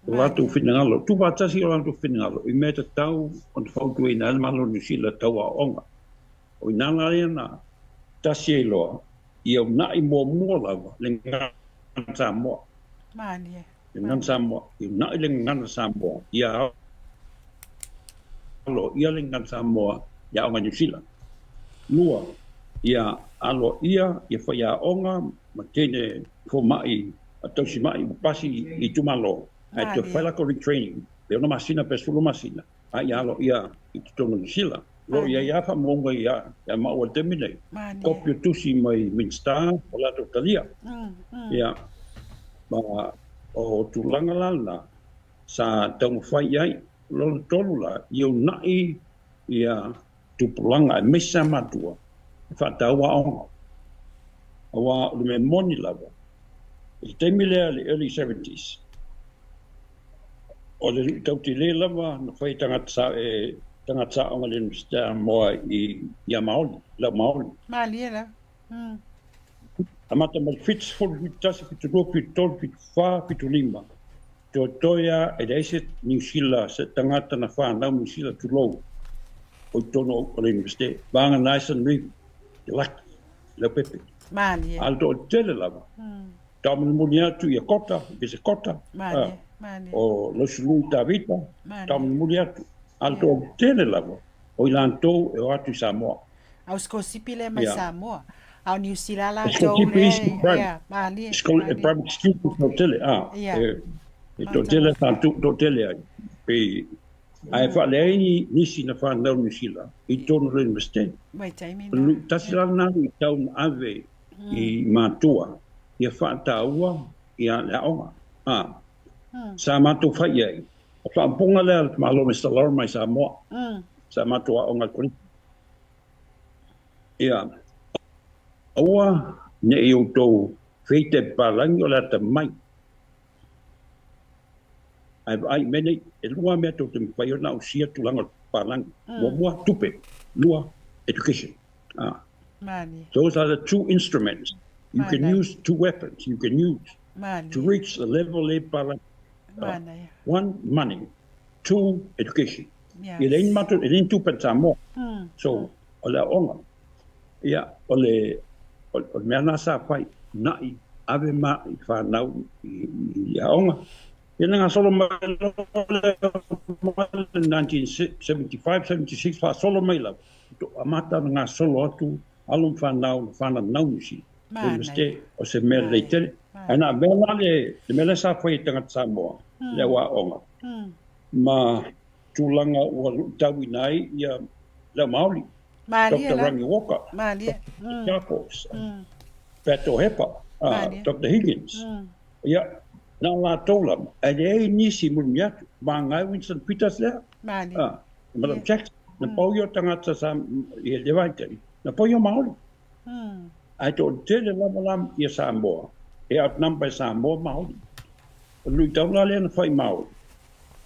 o latou Malie. finagalo, tuufaatasi o latou finagalo i mea tatau ona fautuaina ai le Malo o Niu Sila tau aoaoga. O i ina la ia na tasi ai loa ia uunai muamua lava le gagana Samoa. Malie. Le gagana Malie. Samoa, ia uunai le gagana Samoa, ia alo ia le gagana Samoa i aoga i Niu Sila. Lua, ia aloaia ia faiaoga ma teine fomai a tausimai ma pasi i itumalo, ae toe fai Malie. latou retraining pe 6 masina pe 10 masina, a ia aloaia i totonu o Niu Sila. O lo o i ai Malie. lava faamaumauga ia maua i le taimi nei, Malie. kopi o tusi mai Minisita o latou talia. Ia, ma o tulaga la lena sa taumafai i ai. O lona tolu la, ia uunai ia tupulaga aemaise lava matua e faataua aoga. Aua o le mea moni lava, i le taimi lea i le early 70s, o le luitau tele lava na fai e tagata e tagata saoga i le Iunivesite a Samoa i ia Maoli, lau Maoli. Malie lava. Amata mai le 70, 71, 72, 73, 74, 75. Toetoe lava e leai se Niu Sila, se tagata na fanau Niu Sila tulou o i totonu o le Iunivesite. Vagana ai Sanui, te laki, Leaupepe. Malie. A o le toatele lava, taumolimoli atu ia Kota, Vese Kota, Malie. Malie. o Loisului Tavita, Malie. taumolimoli atu. A o le toatele lava, o i latou e o atu i Samoa. A o sikolasipi lea mai Ia. Samoa. A o Niu Sila E latou sikolasipi lea, isi private, ia, malie, e malie. private student toatele, Ia, e toatele sa matagofie. toatele ai. Pe Ae faaleai ni nisi na fanau Niu Sila i totonu o le Iunivesite. Vaitaimi O le na. luitasi la lena luitau na ave i matua ia faataua ia le aoga. A, sa matou fai i ai. O le faaupuga lea a le Malo Mister Lorimer i Samoa, sa matou aoga i le Kolisi. Ia, aua ne i outou feita i papalagi o le atamai. Ae vaai i mea nei, e lua mea tou te mafai ona ausia tulaga o le papalagi. Muamua, tupe. Lua, education. Those are the two instruments you can use, two weapons you can use to reach the level e papalagi. One, money. Two, education. E leai ni matou, e leai ni tupe a Samoa. So, o le aoga. Ia, o le, o le mea lena sa fai, uunai, ave ma i fanau i aoga. Ia na gasolo mai loa lea mai le 1975, 76 faasolo mai lava, amata ona gasolo atu alo ma fanau na fananau Niu Sila. Iunivesite, o se mea lelei tele. Ae na avea la le mea lea sa fai e tagata Samoa, le au aoga, ma tulaga ua luitauina ai ia le au Maori. Malie Doctor la. Rangi Walker, Malie. Doctor Charcos, Pat Hohepa, Doctor Higgins. Ia, na o latou lava, ae leai nisi mulimuli atu. Maga ai Winston Peters lea, Malie. Madam Jackson, na pau ia o tagata sa i le vaitaimi, na pau ia o Maori. Ae toatele lava la ia Samoa, e outnumber e Samoa Maori. O le luitau la lea na fai Maori,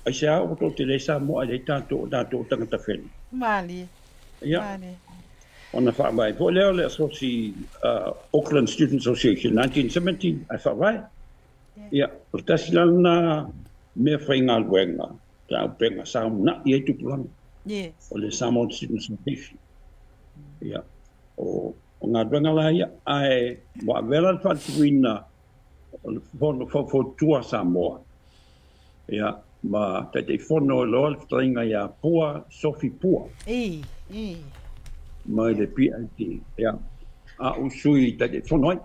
aisea ua toatele ai Samoa ae leai tatou o tatou o tagata whenua. Malie. Ia, Malie. ona faavae foi lea o le Asosi Auckland Student Association 1970 ae faavae. Ia, o le tasi la lena mea faigaluega, taupega sa uunai ai tupulaga. O le Samoan Student Association. Ia, o galuega la ia, ae ua avea la le faatuina o le Fono Faufautua a Samoa, ia, ma Taitaifono loa le fetalaiga ia Pua Sophie Pua. Mai le PIT, ia, a ou sui Taitaifono ai.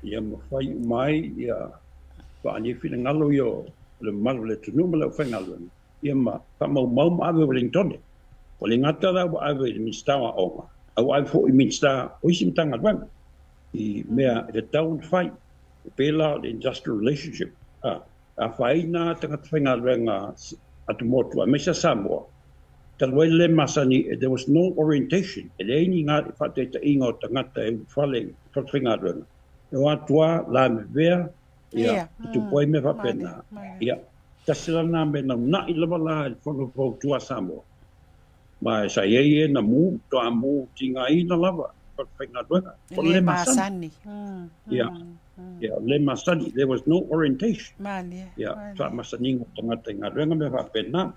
Ia ma fai uma ai ia faaalia finagalo ia o le mamalu o le atunuu ma le aufaigaluega, ia ma faamaumau ma ave i Wellingtone. Ua le gata la ua ave i le Minisita o Aoga, a ua ave foi i Minisita o isi Matagaluega i mea e tatau ona fai, e pei la o le industrial relationship, a afaina tagata faigaluega atumotu aemaise a Samoa, talu ai le le masani, there was no orientation, e leai ni faataitaiga o tagata e ulufale i falefaigaluega, e o atu lava lavevea, ia, e tupu ai mea faapena. Ia, tasi la lena mea na uunai lava la i le Fono Faufautua a Samoa, ma sa i ai e na mu, toa mu tigaina lava i falefaigaluega, o le le masani. Ia, ia, o le masani, there was no orientation. Ia, faamasaniga o tagata i galuega mea faapena.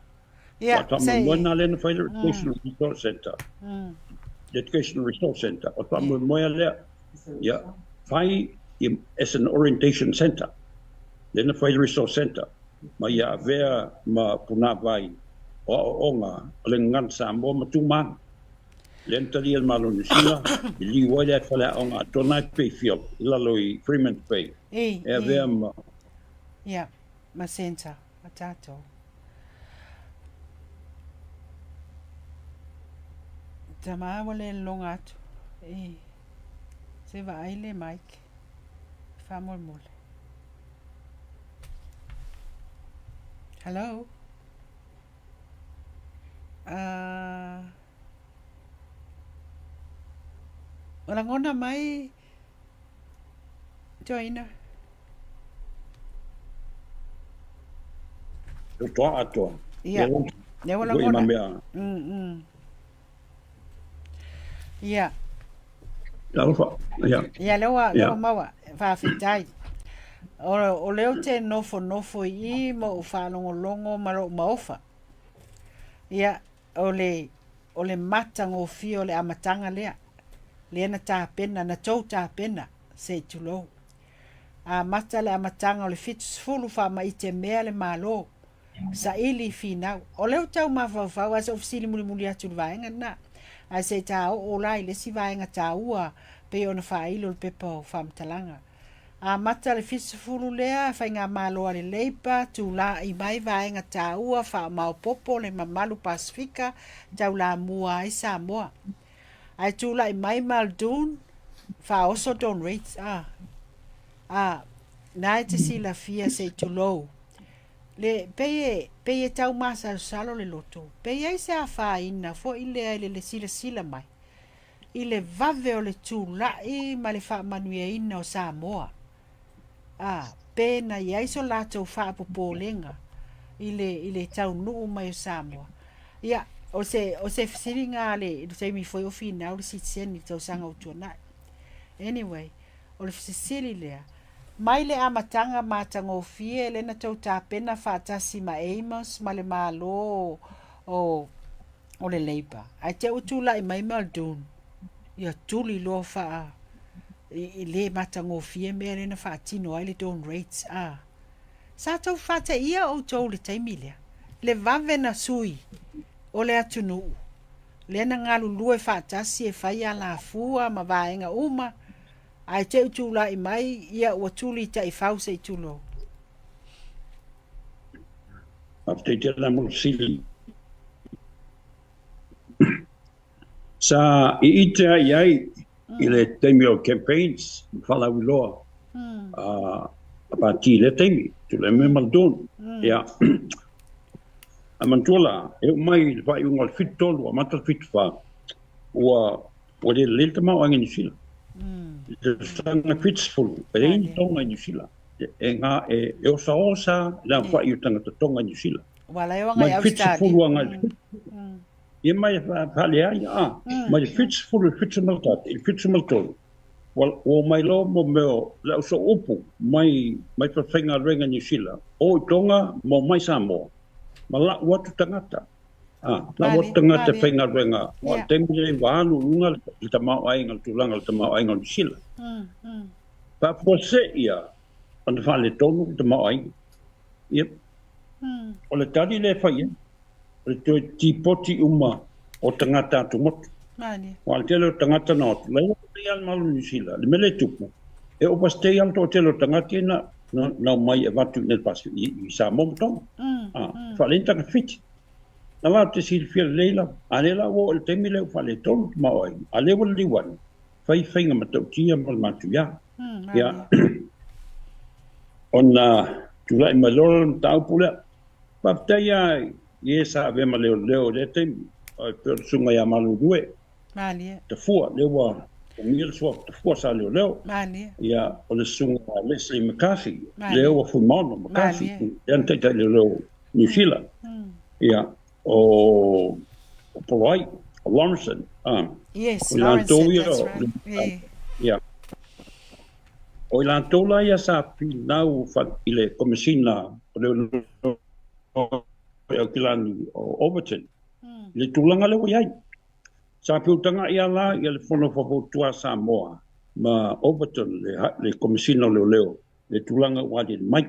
Ia, Ua faamoemoe lena lea na fai le Educational Resource Centre. Le Educational Resource Centre, o le faamoemoe lea, ia, fai as an orientation centre. Lea na fai le Resource Centre, ma ia avea ma punavai o aoaoga o le gagana Samoa ma Tumana. Lea na talia e le Malo o Niu Sila, i liu ai lea faleaoga atoa na i Bayfield, i lalo i Freeman's Bay, e avea ma Ia, ma centre a tatou. Tama ua le lologa atu. E, se vaai le mic. Faamolemole. Hello? O lagona mai Joina. Toa atoa. Ia. Lea ua lagona. Ia. Talofa. Ia. Ia, lea ua, lea ua maua. Faafetai. O lea ou te nofonofo i i ma ou faalogologo ma lou maofa. Ia, o le, o le matagofie o le amataga lea, lea na tapena, na tou tapena, se i tulou. Amata le amataga o le 70 faamaitemea le Malo, saili i finau. O lea ou tau mafaufau, ae se i ou fesili mulimuli atu i le vaega lena. Ae se i ta oo la i le isi vaega taua pei ona faailo i le pepa o faamatalaga. Amata le 70 lea, Faigamalo a le Labour, tula'i mai vaega taua faamaopopo le mamalu Pasefika taulamua ai Samoa. Ae tula'i mai Muldoon, faaoso Don Reitz, a, a, na e te silafia se i tulou. Le, pei e, pei e tau masalosalo le loto, pe i ai se afaina foi lea i le le silasila mai i le vave o le tula'i ma le faamanuiaina o Samoa, a pe na i ai so latou faapopolega i le, i le taunuu mai o Samoa. Ia, o se, o se fesiliga a le, i le taimi foi o finau le sitiseni i le tausaga ua tuanai. Anyway, o le fesili lea, mai le amataga matagofie lea na tou tapena faatasi ma Amos ma le Malo o, o le Labour, ae te ua tulai mai Muldoon, ia tuli loa faa i, i le matagofie mea lea na faatino ai le Dawn Raids. A. Sa tou faateia outou i le taimi lea, le vave na sui o le atunuu, lea na galulue faatasi e fai alafua ma vaega uma, ae te i tulai mai, ia ua tuli taifau se i tulou. Faafetai tele mo le fesili. Sa iite ai ai i le taimi o campaigns ma faalauiloa a pati i lea taimi, tulai mai Muldoon. Ia, a manatua la, e oo mai i le faaiuga o le 73 amata le 74, ua ua le lelei le tamaoaiga i Niu Sila. I le tausaga 70, e leai ni toga i Niu Sila. E, e, e osaosa le aofai o tagata toga i Niu Sila. Ua la e o agai Ausetalia. Mai le 70 agai i le Ia mai faaleai, a, mai le 70 i le 71, i le 73, ua omai loa mo mea o le au sooupu mai mai falefaigaluega i Niu Sila, o i Tonga ma omai Samoa, ma lau atu tagata. A, lau atu tagata e faigaluega, aua o le taimi lenei ua alu i luga le tamaoaiga, le tulaga o le tamaoaiga o Niu Sila. Faafuasei ia ona faaletonu le tamaoaiga. Ia, o le tali lea e fai ai, o le toe tipoti uma o tagata atumotu. Aua o le tele o tagata na o atu, la e omai lava le Malo o Niu Sila, le mea lea e tupu, e overstay lava le toatele o tagata ia na omai e avatu i Samoa ma Tonga. E faalelei ni tagata Fiti. Na latou te silafia lelei lava, a o lea la ua oo i le taimi lea ua faaletonu le tamaoaiga, a o lea ua liliu ane, fai faiga matautia ma le matuia. Ia, ona tulai mai loa le mataupu lea. Faafetai lava i e sa avea ma leoleo i lea taimi, e pei o le susuga ia Malulue. Malie. Tafua, lea ua togia le suafa Tafua sa leoleo. Malie. Ia, o le susuga ia Leslie McCarthy, lea ua Fuimaono McCarthy, lea na taitai leoleo i Niu Sila. Ia, o Poloai, o Lawrenson. Yes, Lawrenson, that's right. Ia. O i latou la ia sa finau i le Komesina o Leoleo i Aukilani o Overton, i le tulaga lea ua i ai. Sa feutaga'i lava la ia le Fono Faufautua a Samoa ma Overton, le Komesina o Leoleo, i le tulaga ua aliali mai.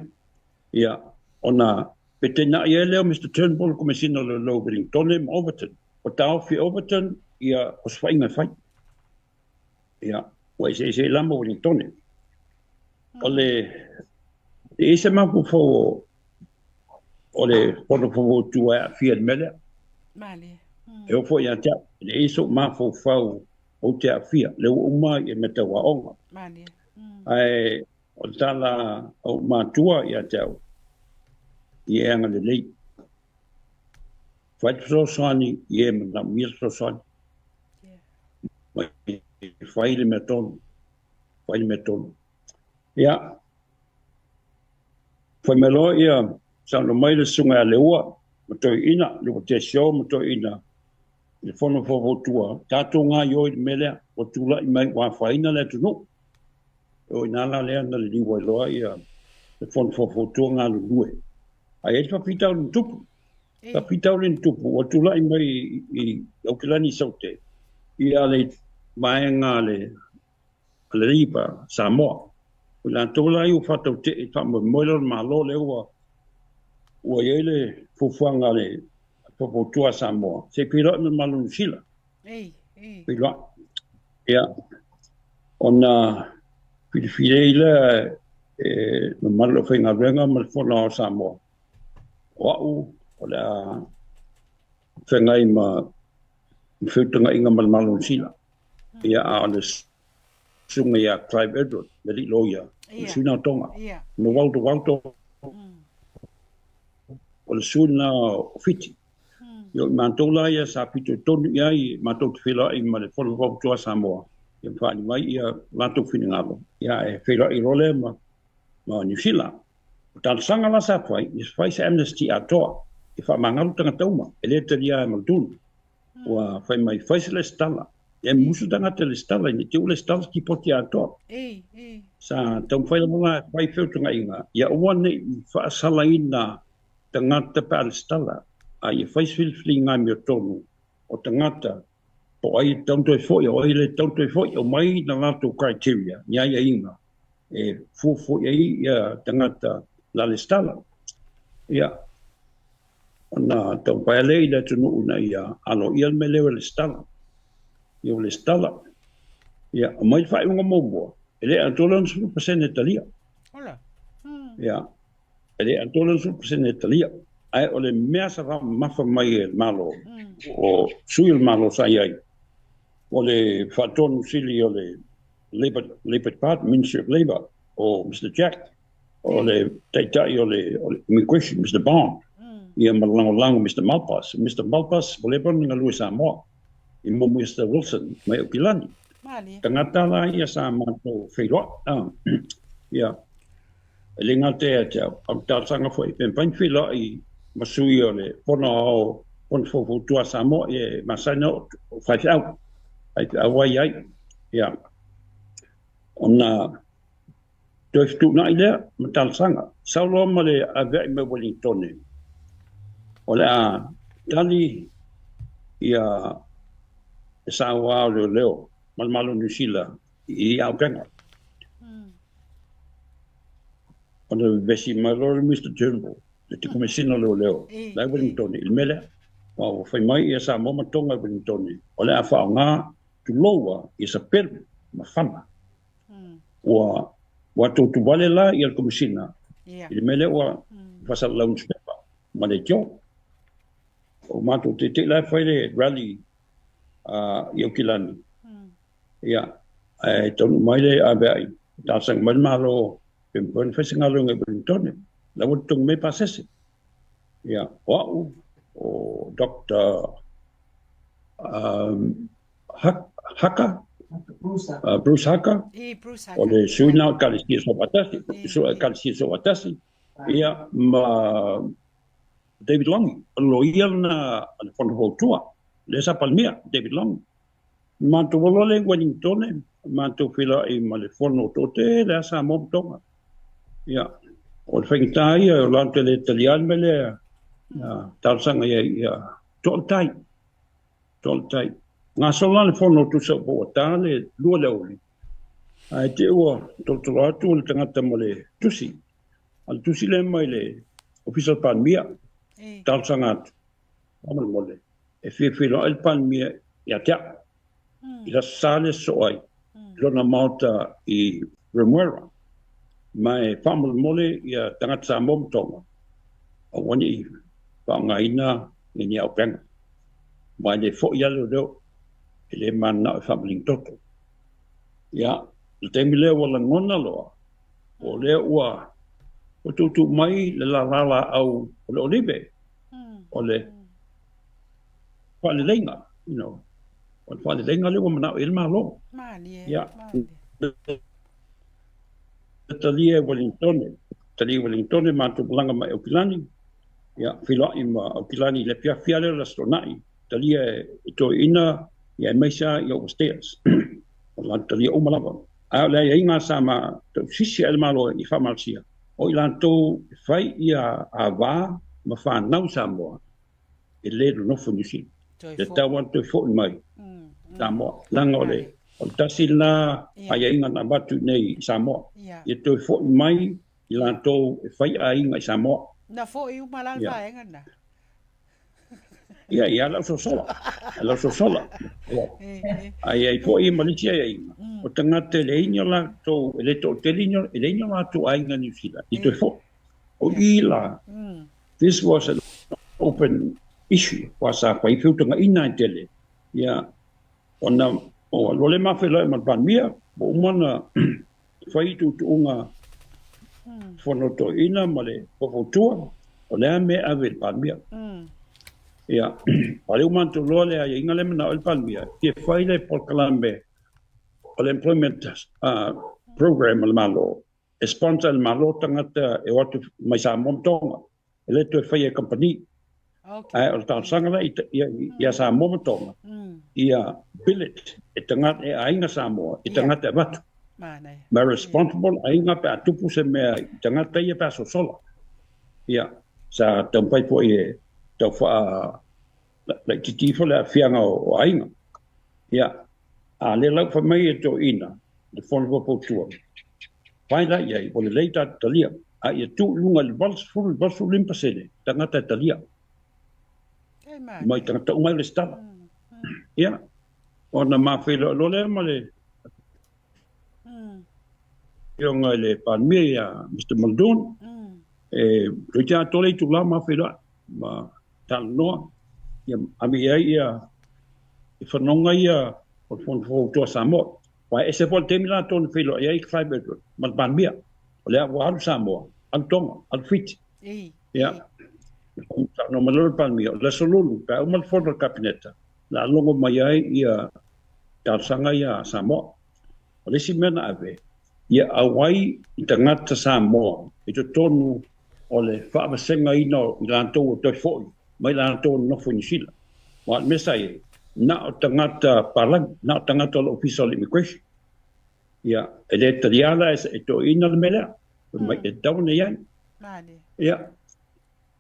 Ia, ona fetena'i ai lea o Mister Turnbull, le Komesina o Leoleo i Wellingtone ma Overton. Ua taofi e Overton ia osofaiga e fai. Ia, ua eseese ai la ma Wellingtone. O le e i ai se mafaufau o le Fono Faufautua e aafia i le mea lea. Malie. E oo foi ia te au, e leai sou mafaufau ou te aafia, lea ua uma ia mea tau aoga. Malie. Ae o le tala a ou matua ia te au, ia e agalelei. Fai le fesoasoani i e manaomia le fesoasoani. Mai fai le mea tonu. Fai le mea tonu. Ia, fai mai loa ia saunoa mai le susuga ia Leua ma Toeaina, Leua Tesio ma Toeaina i le Fono Faufautua, tatou gaoioi i le mea lea, ua tulai mai ua afaina le atunuu. O i ina la lea na liliu ai loa ia le Fono Faufautua galulue. Ae i ai le faafitauli na tupu. Faafitauli na tupu, ua tulai mai i Aukilani i Saute, ia le vaega a le Labour Samoa. O i latou la ia ua faatautee i le faamoemoe lea o le Malo lea ua i ai le fuafuaga a le Faufautua a Samoa, se i feiloai ma le Malo o Niu Sila. Feiloai. Ia, ona Filifili ai lea e mamalu le aufaigaluega ma le Fono Aoao o Samoa, o au o le a feagai ma feutagaiga ma le Malo o Niu Sila. Ia, a o le susuga ia Clive Edward, le alii loia, o le sui lena o Tonga. Ma Walter Walter, o le sui lena o Fiti. Ia, o i matou la ia sa fitoitonu i ai, matou te feiloai ma le Fono Faufautua a Samoa, ia ma faaali mai ia latou finagalo, ia ae feiloai loa lea ma Niu Sila. O talosaga la sa fai, ia fai se amnesty atoa, ia faamagalo tagata uma, e le talia ai ma le tunu. Ua fai mai, fai se lesitala, ia musu tagata i le lesitala, ina te i ua lesitala se tipoti atoa. Sa taumafai lava la e fai feutagaiga, ia aua ne i faasalaina tagata pe a lesitala, a ia fai se filifiliga amiotonu o tagata po o ai e tatau ona toe foi, o ai e le tatau ona toe foi, aumai na latou criteria, ni aiaiga e fuafua i ai ia tagata la lesitala. Ia, ona taumafai lea i le atunuu ina ia aloaia le mea lea o le lesitala. Ia o lesitala, ia aumai le faaiuga muamua, e le atoa le 60% e talia. Ia, e le atoa le 60% e talia. Ae o le mea sa faamamafa mai e le Malo, o sui o le Malo sa i ai, o le faatonu sili o le Labour, Labour Department, Ministry of Labour, o Mr Jack, o le taitai o le Immigration, Mr Bond, ia ma le lagolago Mr Malpas. Mr Malpas, ua leva ona galue i Samoa, i mo Mr Wilson mai Aukilani. Tagata la ia sa matou feiloai, ia, e le gata ia te au, a o le talosaga foi, pe mafai ona feiloai ma sui o le Fono Aoao, Fono Faufautua a Samoa, ia e masani ona oo faifeau, faifeau ai ai. Ia, ona toe fetuunai lea ma talosaga. Sau loa ma le aveai mai Wellingtone, o le a tali ia le saoa o leoleo ma le Malo o Niu Sila i Aupenga. Ona vevesi mai loa le Mr Turnbull, le Komesina o Leoleo, la e Wellingtone i le mea lea. Ua fai mai ia Samoa ma Tonga i Wellingtone, o le a faaaoga tuloua ia sapelu ma fana. Ua ua tutuvale la ia le Komesina i le mea lea ua faasalalau newspaper ma leitio. O matou teitei la e fai le rally i Aukilani. Ia, ae taunuu mai le aveai, talosaga mai le Malo pe mafai ona fai se galuega i Wellingtone. La ua totogi mai pasese. Ia, o au, o Dr. Haka, Bruce Haka, o le sui lena o Ekalesia Soofaatasi, Ekalesia Soofaatasi, ia, ma David Long, o le loia lena a le Fono Fautua, lea sa Palemia, David Long. Matou alu lea i Wellingtone, matou feiloai ma le fono toatele lava Samoa ma Tonga. Ia, o le faigata ia o latou le talia le mea lea, talosaga i ai, ia, toatai, toatai. Gasolo la le fono tusa po ua ta le 2 le aoauli, ae te i ua tolotolo atu le tagata ma le tusi. A o le tusi lea mai le Ofisa o le Palemia, talosaga atu, faamolemole, e fia feiloai le Palemia ia te au, i le Aso Sa lea e sosoo ai, i lona maota i Remuera, ma e faamolemole ia tagata Samoa ma Tonga, aua ne i faaaogaina ni auupega, aua e le foi lava leoleo, e le mananao e faamaligi toto. Ia, i le taimi lea ua lagona loa, o lea ua tuutuu mai le lala laau o le olive, o le faaleleiga, you know, o le faaleleiga lea ua manao i ai le Malo. Ia, talia e Wellingtone, talia e Wellingtone, matou malaga mai Aukilani, ia, feiloai ma Aukilani i le afiafi lava lea o le Aso Toonai, talia e toeaiina, ia aemaise lava ia overstayers. O latou talia uma lava. Ae o le aiaiga sa tausisi ai le Malo i faamalosia, o i latou e fai ia ava ma fanau i Samoa, e le nonofo i Niu Sila. E tatau lava ona toe foi mai Samoa. Leaga o le tasi lena aiaiga na avatu i inei i Samoa, ia toe foi mai i latou e fai aiga i Samoa. Na foi uma la le vaega lena. Ia, ia lau sosola. Lau sosola. Ia. Ai ai foi ma lisi ai ai. O tagata e leai ni o latou, e le toatele ni e leai ni o latou aiga Niu Sila i toe foi. O i la, this was an open issue, aua sa fai feutagaiga e tele. Ia, ona o alu le mafeiloai ma le Palemia, ua uma ona fai tuutuuga fono toeaina ma le faufautua, o le a mea e ave i le Palemia. Ia, a o lea ua matou iloa le aiaiga lea e manao ai le Palemia, e fia fai le polokalame o le employment program a le Malo, e sponsor e le Malo tagata e o atu mai Samoa ma Tonga, e le toe faia e kamupani. Ae o le talosaga la ia Samoa ma Tonga, ia billet e tagata e aiga Samoa i tagata e avatu. Ma responsible aiga pe a tupu se mea i tagata ia pe a sosola. Ia, sa taumafai foi e tau faa laitiiti ifo le aafiaga o aiga. Ia, a lea la ua fai mai e toeaiina le Fono Faufautua, fai la i ai, ua lelei tatou talia, a ia tuu i luga i le 80 i le 85% tagata e talia mai tagata uma e resitala. Ia, ona ma feiloai loa lea ma le Afioga i le Palemia ia Mr. Muldoon, e toeitiiti atoa le itula ma feiloai ma talanoa, ia ave i ai ia fanoga ia o le Fono Faufautua a Samoa. Aua e ese foi le taimi latou na feiloai ai Clive Edward ma le Palemia. O lea ua alu Samoa, alu Tonga, alu Fiti. Ia, saunoa mai loa le Palemia, o le Aso Lulu, pe a uma le fono a le Kapeneta, o le a logo mai ai ia talosaga ia a Samoa. O le isi mea na ave, ia auai i tagata Samoa i totonu o le faavasegaina o i latou ua toe foi mai latou na nofo i Niu Sila. Aua o le mea sa i ai, na o tagata palagi, na o tagata o le Ofisa o le Immigration. Ia, e le talia la e toeaiina le mea lea, fai mai e tatau ona i ai. Ia,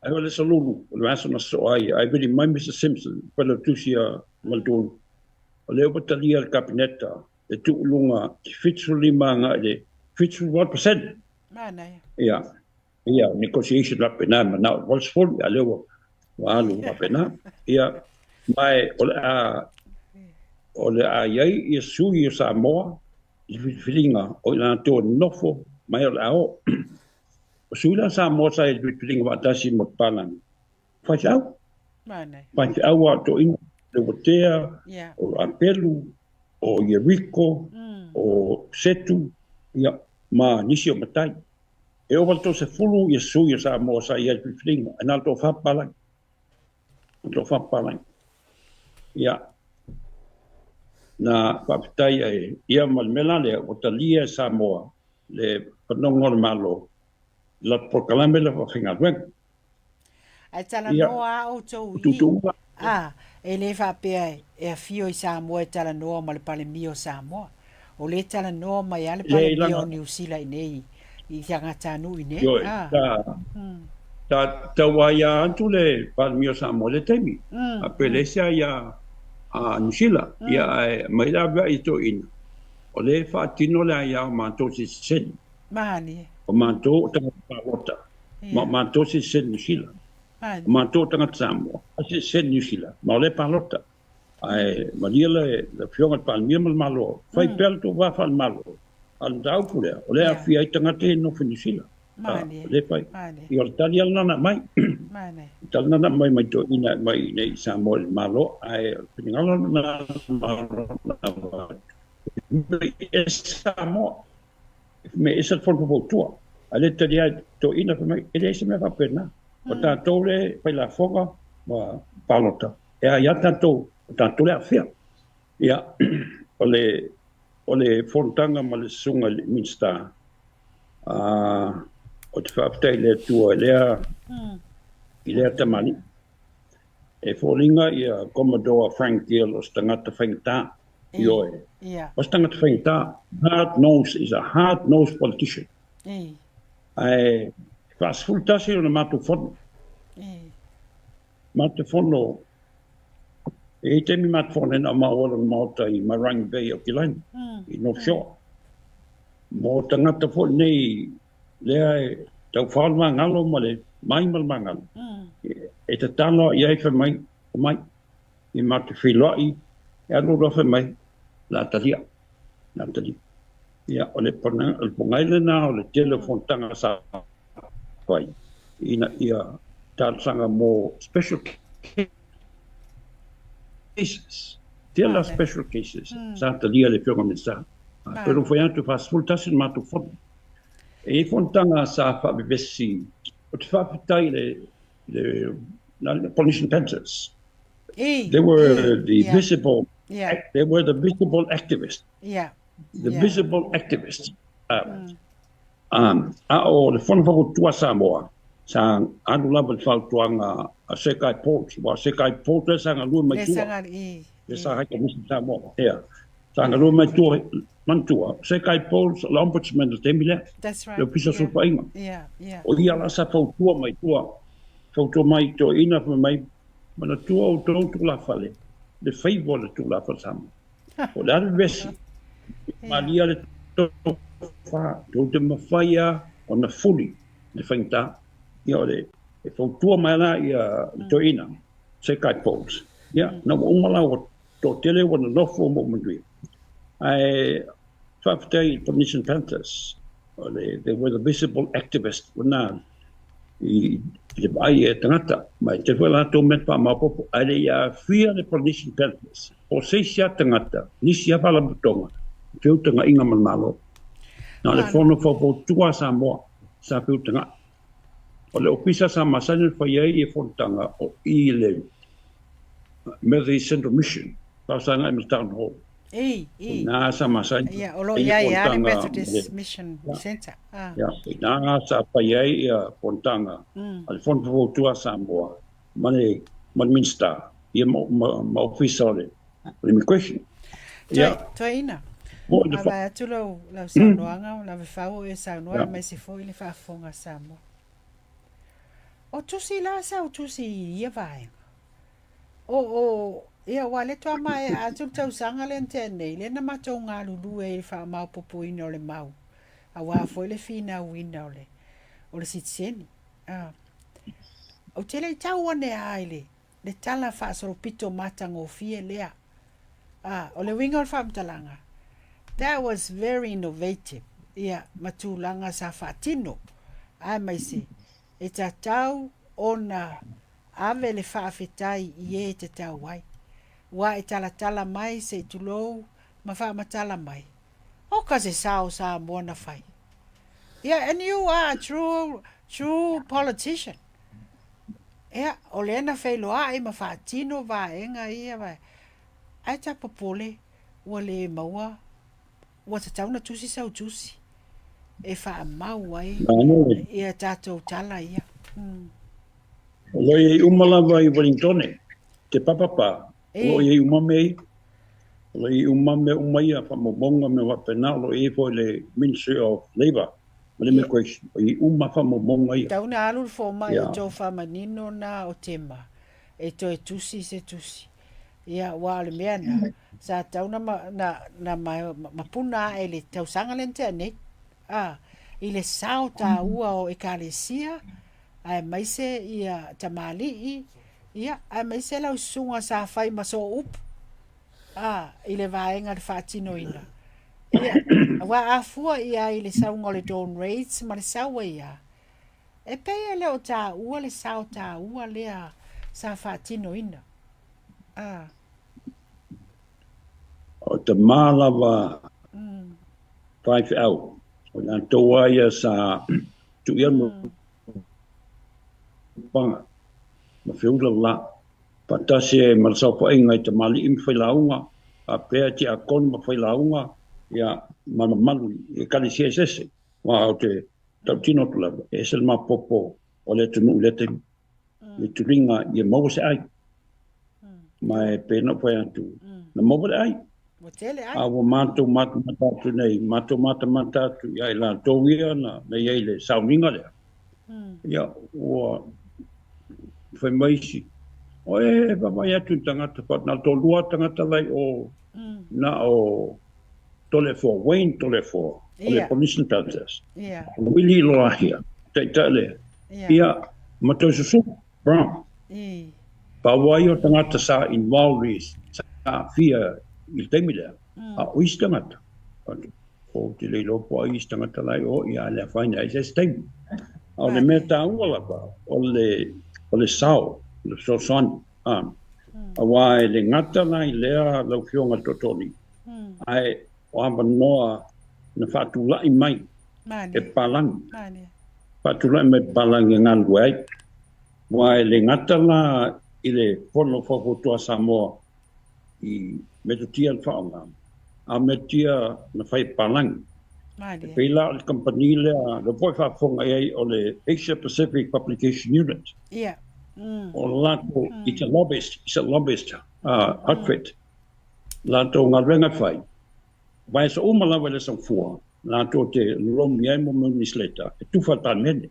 ai o le Aso Lulu, o le aso na sosoo ai, ae vili mai Mister Simpson, failautusi a Muldoon, o lea ua talia le Kapeneta le tuu i luga i 75 agai i le 78%. Manaia. Ia, ia, negotiation faapena, e manao i le 80, a o lea ua alu faapena. Ia, ma e, o le a i ai ia sui o Samoa i le filifiliga o i latou e nofo mai o le a o. O sui la Samoa sa i le filifiliga faatasi ma papalagi, faifeau. Manaia. Faifeau a o toeaiina, Leuatea, o Apelu, o Ieriko, o Setu, ia, ma nisi o matai. E ova i le 30 ia sui o Samoa sa i ai i le filifiliga, ae na o le toafa papalagi. O le toafa papalagi. Ia, na faafetai ai, ia ma le mea la lea, ua talia e Samoa le fanoga o le Malo, la polokalame la faafaigaluega. Ae talanoa a outou i i, a, e le faapea e afio i Samoa e talanoa ma le Palemia o Samoa. O lea e talanoa mai lava le Palemia o Niu Sila i inei i tagatanuu i inei. A. Ta tau aia atu le Palemia o Samoa i le taimi, a pe leai se aia a Niu Sila, ia ae aumai le aveai i toeaiina, o lea e faatino le aia o matou sitiseni. Malie. O matou o tagata palota. Ma o matou sitiseni Niu Sila. O matou o tagata Samoa, a sitiseni Niu Sila, ma o lea e palota. Ae malie le Afioga i le Palemia ma le Malo, fai pea le tou va faale-Malo, a o le mataupu lea, o lea e aafia ai tagata ia e nofo i Niu Sila. O lea e fai. Ia o le tali lava lena na aumai. O le tali lena na aumai mai toeaiina e aumai i inei i Samoa i le Malo, ae o le finagalo lena o le Malo na avatu, e ese Samoa. Me ese le fono faufautua, a le talia ai toeaiina fai mai, e leai se mea faapena. O tatou le fai lafoga ma palota, e aia tatou, o tatou le aafia. Ia, o le fonotaga ma le susuga i le Minisita, ou te faafetai i le Atua i lea tamalii. E foliga ia Commodore Frank Gill o se tagata faigata. Ioe. O se tagata faigata, hard nose, is a hard nose politician. Ae faa-11 ona matou fono. Matou te fono, e i ai taimi matou fono ai na o maua lona maota i Mairangi Bay o Kilani, i North Shore. Mo tagata foi nei lea e taufao le magalo ma le mai ma le magalo, e tatalo i ai fai mai, o Omai, i matou feiloai, e alu loa fai mai, o le a talia, o le a talia. Ia, o le pogai lena o le tele o fonotaga sa fai, ina ia talosaga mo special cases, tele special cases sa talia le Afioga i le Minisita. Pei ona fai atu, e 41 le matou fono. E i ai fonotaga sa faavevesi, ou te faafetai i le Polynesian Panthers. They were the visible, they were the visible activists. The visible activists. A o le Fono Faufautua a Samoa, sa alu lava i le fautuaga a Sir Guy Porter, aua o Sir Guy Porter sa galue mai tua, lea sa High Commissioner Samoa, ia, sa galue mai tua, manatua, o Sir Guy Porter o le Ombudsman i le taimi lea, le Ofisa o Sulufaiga. O ia la sa fautua mai tua, fautua mai i toeaiina fai mai, manatua outou tulafale, le faiva o le tulafale Samoa. O le a le vevesi, malia le tofa, tou te mafai lava ona fuli le faigata. Ia o le, e fautua mai la ia le toeaina, Sir Guy Fawkes. Ia, na ua uma la ua toatele ua nonofo ma ua manuia. Ae faafetai i Polynesian Panthers, o le, they were the visible activists lena i le vaai e tagata, ma e tele foi latou mea faamaopoopo, ae le i aafia le Polynesian Panthers, po o se isi lava tagata, nisi lava faalapotopotoga i feutagaiga ma le Malo. Na o le Fono Faufautua a Samoa sa feutagai. O le ofisa sa masani ona fai ai ia fonotaga o i le Methodist Central Mission, faafesagai ma le Town Hall. I, i. Nā sa masani. Ia, o lo o i ai a le Methodist Mission Center. Ah. Ia, nā sa fai ai ia fonotaga a le Fono Faufautua a Samoa ma le ma le Minista ia ma ofisa o le Immigration. Ia. Toeaina. A vae atu lau saunoaga, lau fau o e saunoa, aemaise foi le faafofoga a Samoa. O tusi la sau tusi i ia vaega. O, o, ia, aua o lea faatoa maea atu le tausaga lea na tea nei, lea na matou galulue ai i le faamaopoopoina o le mau, aua foi le finauina o le, o le sitiseni. Ah. Ou te le i tau ane lava i le, le tala faasolopito matagofie lea. Ah, o le uiga o le faamatalaga, that was very innovative, ia, ma tulaga sa faatino, aemaise e tatau ona Ave le faafetai i e te tau ai. Ua e talatala mai se i tulou ma faamatala mai. Oka se sao Samoa na fai. Ia, and you are a true, true politician. Ia, o lea na feiloai ma faatino vaega ia, vae. Ae ta popole, ua le maua ua tatau ona tusi sau tusi e faamau ai ia tatou tala ia. O lo o i ai uma lava i Wellingtone, te papapa, o lo o i ai uma mea ia. O lo o i ai uma mea uma ia, faamaumauga ma mea faapena, o lo o i ai foi le Ministry of Labour ma le Immigration, o i ai uma faamaumauga ia. Tatau ona alu le fomai e tou faamanino na o Tema e toe tusi se tusi. Ia, aua o le mea na, sa tatau na, na, na mapuna ae i le tausaga lea na tea nei, a, i le sao taua o Ekalesia, aemaise ia tamalii, ia, aemaise lau susuga sa fai ma sooupu, a, i le vaega i le faatinoina. Ia, aua a fua i ai i le sauga o le Dawn Raids ma le sau ai lava, e pei e le o taua le sao taua lea sa faatinoina. A. O tama lava faifeau, o i latou lava ia sa tuu i ai le paga ma feula le la, faatasi ai ma le saofaiga i tamalii ma failauga, faapea tiakono ma failauga, ia, ma le mamalu i ekalesia eseese. Aua ou te tautino atu lava, e ese le maopoopo o le atunuu i lea taimi. Le tuliga ia maua se ai. Ma e pei ona ou fai atu, na maua le ai. Ua tele ai. A ua matou matamata atu nei, matou matamata atu ia i latou ia na i ai le sauniga lea. Ia, ua fai mai isi, o e vaavaai atu i tagata, na o le toalua tagata la i o, na o Toleafoa, Wayne Toleafoa, o le Polynesian Panthers. O Willie Loahia, taitai lea. Ia, ma Toesusu Brown. Pau ai o tagata sa involved sa aafia i le taimi lea, a o isi tagata, ou te le iloa po o ai isi tagata la e o, ia, a le afaina ai se isi taimi. A o le mea taua lava, o le sao, o le fesoasoani, aua e le gata la i lea lau Afioga i le Tootooalii, ae o avanoa na faatulai mai e papalagi, faatulai mai e papalagi e galulue ai. Aua e le gata la i le Fono Faufautua a Samoa i metotia na faaaoga, a o metotia na fai e papalagi. E pei la o le kamupani lea, lea foi e faafofoga i ai o le Asia Pacific Publication Unit. O latou, it's a lobbyist, it's a lobbyist outfit. Latou galuega e fai, vaiaso uma lava i le Aso Gafua, latou te lolomi ai mo mea o newsletter e tufa i le Palemene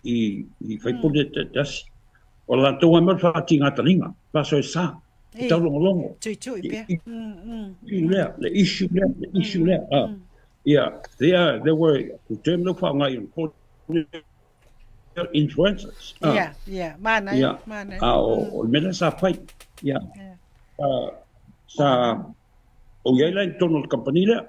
i sui usufono taitasi. O latou lava mea o le faatigataliga, faasoesa, e taulogologo. Tuitui pea. Issue lea, le issue lea, le issue lea. Ia, they are, they were, the term lea ua faaaoga i influencers. Ia, ia, manaia, manaia. A o le mea lea sa fai, ia, sa ou i ai la i totonu o le kamupani lea,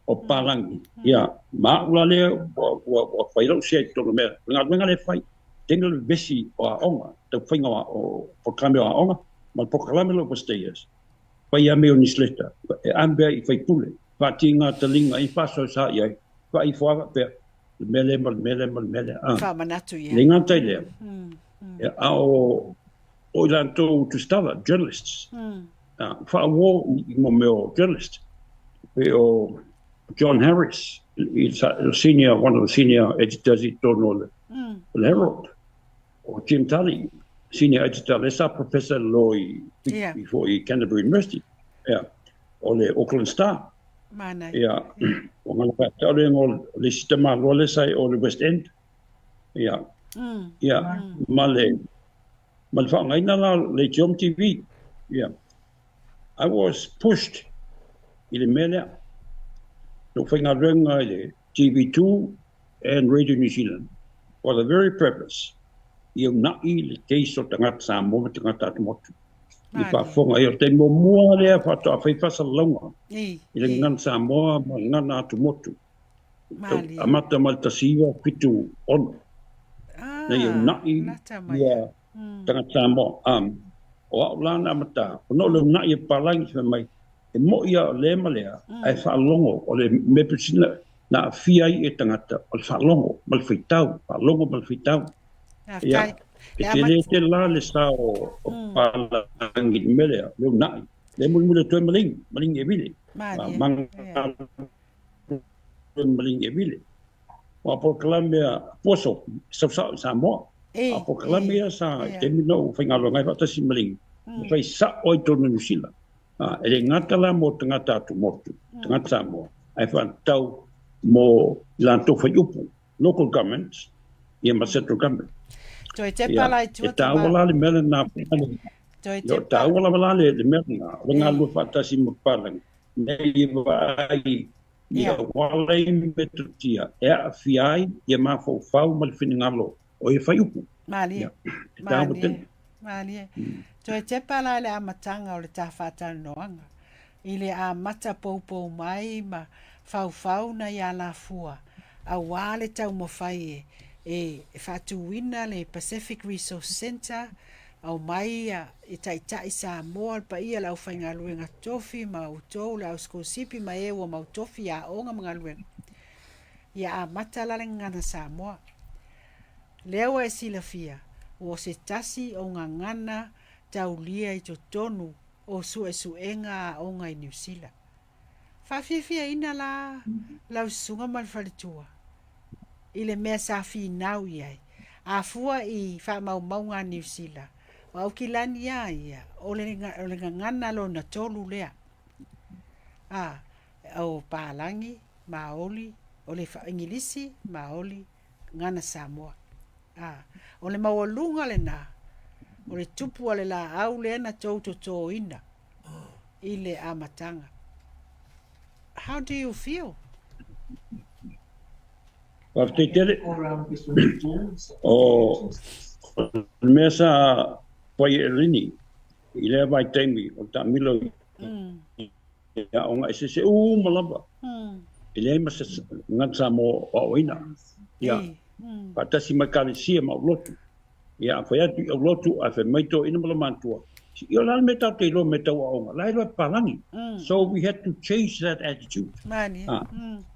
o papalagi, ia, ma au la lea ua fai lau share i totonu o mea, o le galuega lea e fai, tele le vevesi o aoga, tau faiga o polokalame o aoga, ma le polokalame lea o Vastaeus, fai lava mea o newsletter, e ave ai i faipule, faatiga taliga i faasoesa i ai, faaifo lava faapea, le mea lea ma le mea lea ma le mea lea. Faamanatu ia. Le gata i lea, a o i latou tusitala, journalists, faauo i mo mea o journalist, pe o John Harris, senior, one of the senior editors i totonu o le Herald, o Jim Tully, senior editor, lea sa professor law i foi i Canterbury University, ia, o le Auckland Star. Manaia. Ia, o ngana whaatau le ngo le isi tamaloa le sai o le West End. Ia, ia, ma le, ma le whaangaina la le Tiom TV. Ia, I was pushed i le mea lea. No whaingaluenga i le TV2 and Radio New Zealand for the very purpose ia una'i le case o tagata Samoa ma tagata atumotu. I faafofoga ai o le taimi muamua lea faatoa fai faasalalauga i le gagana Samoa ma le gagana atumotu. Amata mai le 1976. Ina ia una'i ia tagata Samoa. O au la na amata, ona o le una'i e papalagi fai mai, e mo'i lava o lea ma lea, ae faalogo, o le mea pito sili na aafia ai e tagata, o le faalogo ma le faitau, faalogo ma le faitau. Ia, e tele tele la le sao o papalagi i le mea lea, le una'i. Lea e mulimuli atu ai Maligi, Maligi e vile. Maligi e vile. Aua o polokalame a Puaso, e sau sao i Samoa. A o polokalame ia sa i taimi na ou faigaluega ai faatasi ma Maligi, e fai sao ai i totonu o Niu Sila. E le gata la mo tagata atumotu, tagata Samoa, ae faatatau mo i latou faiupu, local governments, ia ma central government. Toe tepa la i tua. E taua la le mea lena. Toe tepa. E taua lava la le mea lena, o le galulue faatasi ma papalagi, ina ia vaai i auala i metotia e aafia ai ia mafaufau ma le finagalo o ia faiupu. Malie. E taua tele. Malie. Toe tepa la i le amataga o le ta faatalanoaga, i le amata poupou mai ma faufau nai alafua aua le taumafai e faatuina le Pacific Resource Centre, aumai i Taitai Samoa, le paia o le aufaigaluega tofi ma outou le au sikolasipi ma e ua mautofi i aoga ma galuega. Ia amata la le gagana Samoa. Lea ua e silafia, ua o se tasi o gagana taulia i totonu o suesuega aoga i Niu Sila. Faafiafiaina la lau susuga ma le faletua i le mea sa finau i ai. A fua i faamaumauga a Niu Sila, o Aukilani a ia, o le, o le gagana lona tolu lea. A, o Palagi, Maoli, o le Igilisi, Maoli, Gagana Samoa. A, o le maualuga lena o le tupu a le laau lea na tou totoina i le amataga. How do you feel? Faafetai tele. O le mea sa fai e Eleni i lea vaitaimi o le taamilo i aoga eseese uma lava, e leai ma se gagana Samoa o aoaoina. Ia, faatasi ma Ekalesia ma aulotu. Ia, a fai atu i aulotu ae fai mai toeaiina ma lomatua, ia o le a le mea tatou te iloa i mea tau aoga, la e iloa e papalagi. So we had to change that attitude. Malie.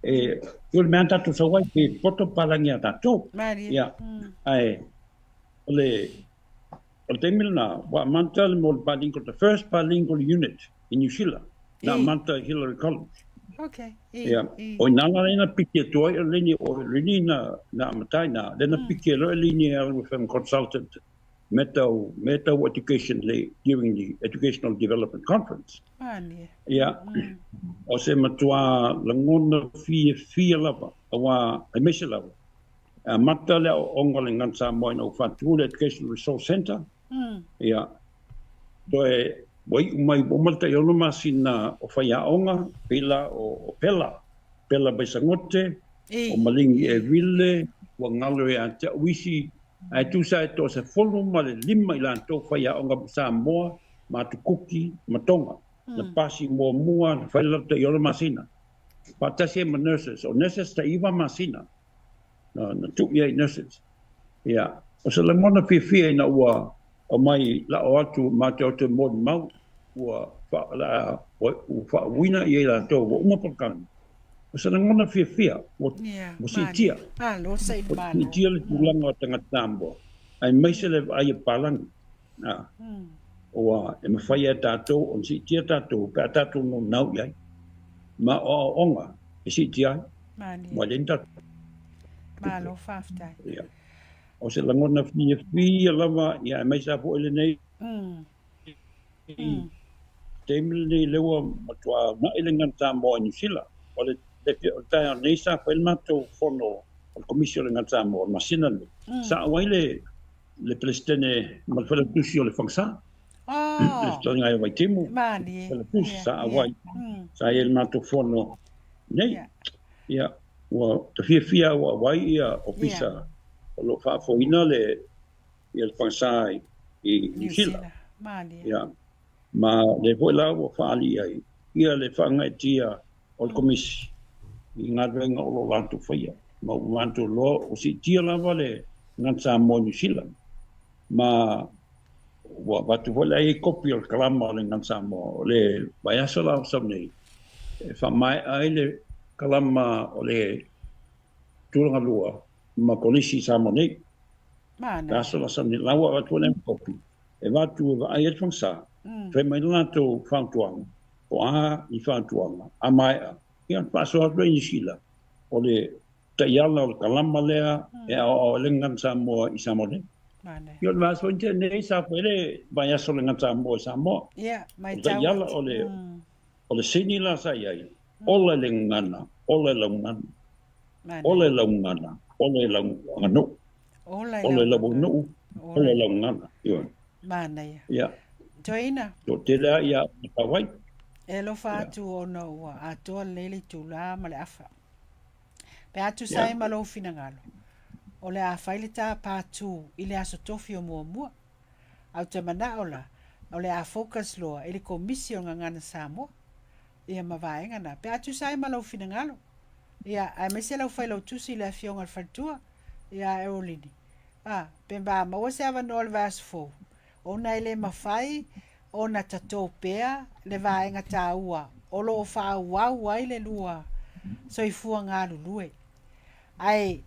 E, o le mea lava tatou sau ai, pe poto papalagi ia tatou. Malie. Ia, ae o le O le taimi lena, ua amata le mea o le bilingual, the first bilingual unit in New Zealand, na amata i Hillary College. Okay. Ia, o ina la lea na piki atu ai o Lini, o Lini na, na amata ai na, lea na piki ai loa e Lini e alu e fai ma consultant mea tau, mea tau education le, during the Educational Development Conference. Malie. Ia, o se matua lagona fiafia lava, aua, aemaise lava, E amata le aoaoga o le Gagana Samoa ina ua faatu le Educational Resource Centre, ia, toe ua iu mai, ua uma le tai-ono masina o faiaoga, pei la o Pela, Pela Vaisagote, o Malingi Evile, ua galo ia te au isi, ae tusa e 15 i latou faiaoga ma Samoa, ma Atukuki, ma Tonga. Na pasi muamua, na fai le latou tai-ono masina. Faatasi ai ma nurses. O nurses tai-iva masina. Na tuu i ai nurses. Ia, o se lagona fiafia ina ua aumai la'o atu ma te o te molimau ua ua faauuina i ai latou ua uma polokalame. O se lagona fiafia ua ua siitia. Malo sa i Ua malo. Siitia le tulaga o tagata Samoa aemaise le vaai a palagi. Ua e mafai e tatou ona siitia tatou pe a tatou naunau i ai. Ma o aoaoga e siitia ai. Malie. Ua leai ni tatou Malo faafetai. Ia. O se lagona fiafia lava, ia aemaise lava foi lenei taimi lenei lea ua matua uunai le Gagana Samoa i Niu Sila. O le o le taeao nei sa fai le matou fono o le Komisi o le Gagana Samoa o le masina lenei. Sa auai le le Peresetene ma le Failautusi o le Fagasa. Le fetalaiga ia Vaitimu, Malie. Failautusi sa auai. Sa i ai le matou fono nei. Ia, ua ta fiafia ua auai ia ofisa o lo o faafoeina le ia le Fagasa i Niu Sila. Ia, ma lea foi la ua faaali ai ia le faagaeetia o le Komisi i galuega o lo o latou faia. Ma ua matou iloa ua siitia lava le Gagana Samoa i Niu Sila. Ma ua avatu foi la i ai kopi o le kalama o le Gagana Samoa o le vaiaso la o sau nei e faamaea ai le kalama o le tulaga lua ma Kolisi i Samoa nei. Le aso la sau nei, la ua avatu foi la kopi e avatu e vaai ai le fagasa, fai mai le latou fautuaga, po o a ni fautuaga, a maea, ia ona faasoa atu lea i Niu Sila, o le taiala o le kalama lea e aoao ai le Gagana Samoa i Samoa nei. Ia o le vaiaso na tea nei sa fai le vaiaso o le Gagana Samoa i Samoa. O le taiala o le o le sini la sa i ai, ola i le gagana, ola i lau gagana. Ola i lau gagana, ola i lau aganuu. Ola i lau aganuu, ola i lau gagana. Ioe. Manaia. Ia. Toeaina. Toatele lava ia matau ai. E alofa atu ona ua atoa lelei le itula ma le afa. Pe a tusa ai ma lou finagalo, o le a fai le ta part 2 i le Aso Tofi o muamua. Ae ou te manao la, o le a focus loa i le Komisi o Gagana Samoa, ia ma vaega na. Pe a tusa ai ma lou finagalo, ia, aemaise lau failautusi i le Afioga i le Faletua, ia Erolini, a, pe a maua se avanoa i le vaiaso fou, ona e le mafai ona tatō pea le vaega taua o lo o faaauau ai le lua soifua galulue. Ae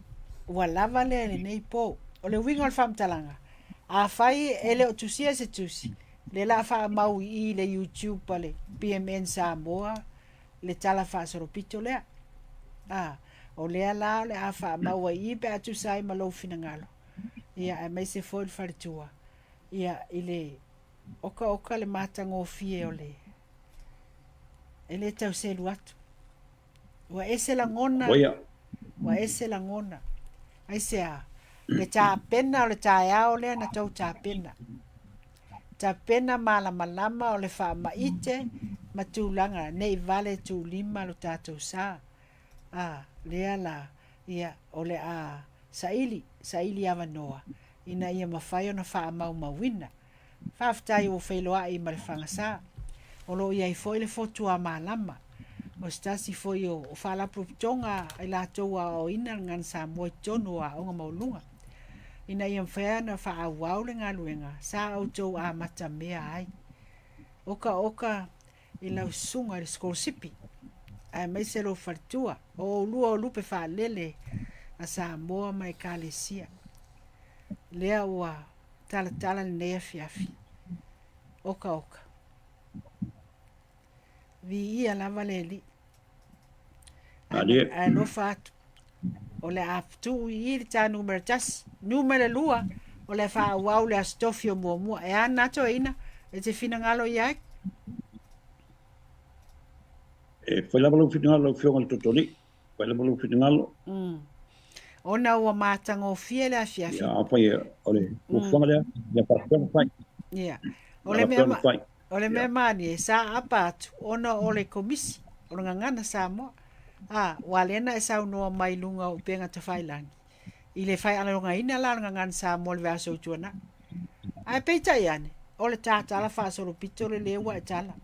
ua lava lea i lenei pō. O le uiga o le faamatalaga, afai e le o tusia se tusi, lea la a faamau i i le YouTube a le PMN Samoa le tala faasolopito lea. A, o lea la o le a faamau ai i i pe a tusa ai ma lou finagalo, ia aemaise foi le faletua, ia i le okaoka le matagofie o le e le tau selu atu. Ua ese lagona, ua ese lagona. Aisea? Le tapena o le taeao lea na tou tapena. Tapena malamalama o le faamaite ma tulaga nei vale tuulima lo tatou sa. A, lea la, ia, o le a saili, saili avanoa ina ia mafai ona faamaumauina. Faafetai ua feiloai ma le fagasa. O lo o i ai foi le Fotuamalama, o se tasi foi o faalapotopotoga a i latou ua aoaoina le Gagana Samoa i totonu o aoga maualuluga, ina ia mafai ona faaauau le galuega sa outou amatamea ai. Okaoka i lau susuga i le sikolasipi, aemaise lou faletua, o oulua o lupe faalele a Samoa ma Ekalesia. Lea ua talatala lenei afiafi. Okaoka. Viia lava le Alii. Ae alofa atu. O le a tuu i i le ta numera 1. Numera 2, o le a faaauau le Aso Tofi o muamua. E a na toeaina e te finagalo i ai? E fai lava lou finagalo lau Afioga i le Tootooalii. Fai lava lou finagalo. Ona ua matagofie le afiafi. Ia, afai o le fuafuaga lea, ia faapea ona fai. Ia. O le mea, o le mea manie, sa apa atu, ona o le komisi, o le Gagana Samoa. A, ua lea na e saunoa mai i luga o upega tafailagi, i le faaleogaina la o le Gagana Samoa i le vaiaso ua tuanai. Ae peitai ane, o le tatala faasolopito le lea ua e tala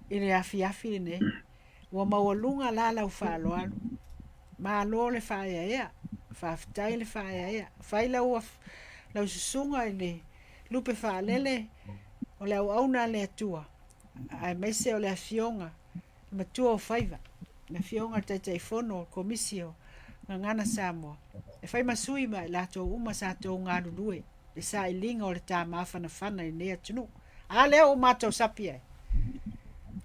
i le afiafi lenei. Ua maualuga la lau faaaloalo. Malo le faaeaea. Faafetai le faaeaea. Fai lau, lau susuga i le lupe faalele o le auauna a le Atua, aemaise o le afioga i matua o faiva, le afioga i le Taitaifono o le Komisi o Gagana Samoa, e fai ma sui ma i latou uma sa tou galulue i le sailiga o le ta mafanafana i lenei atunuu. A lea ua matou sapi ai.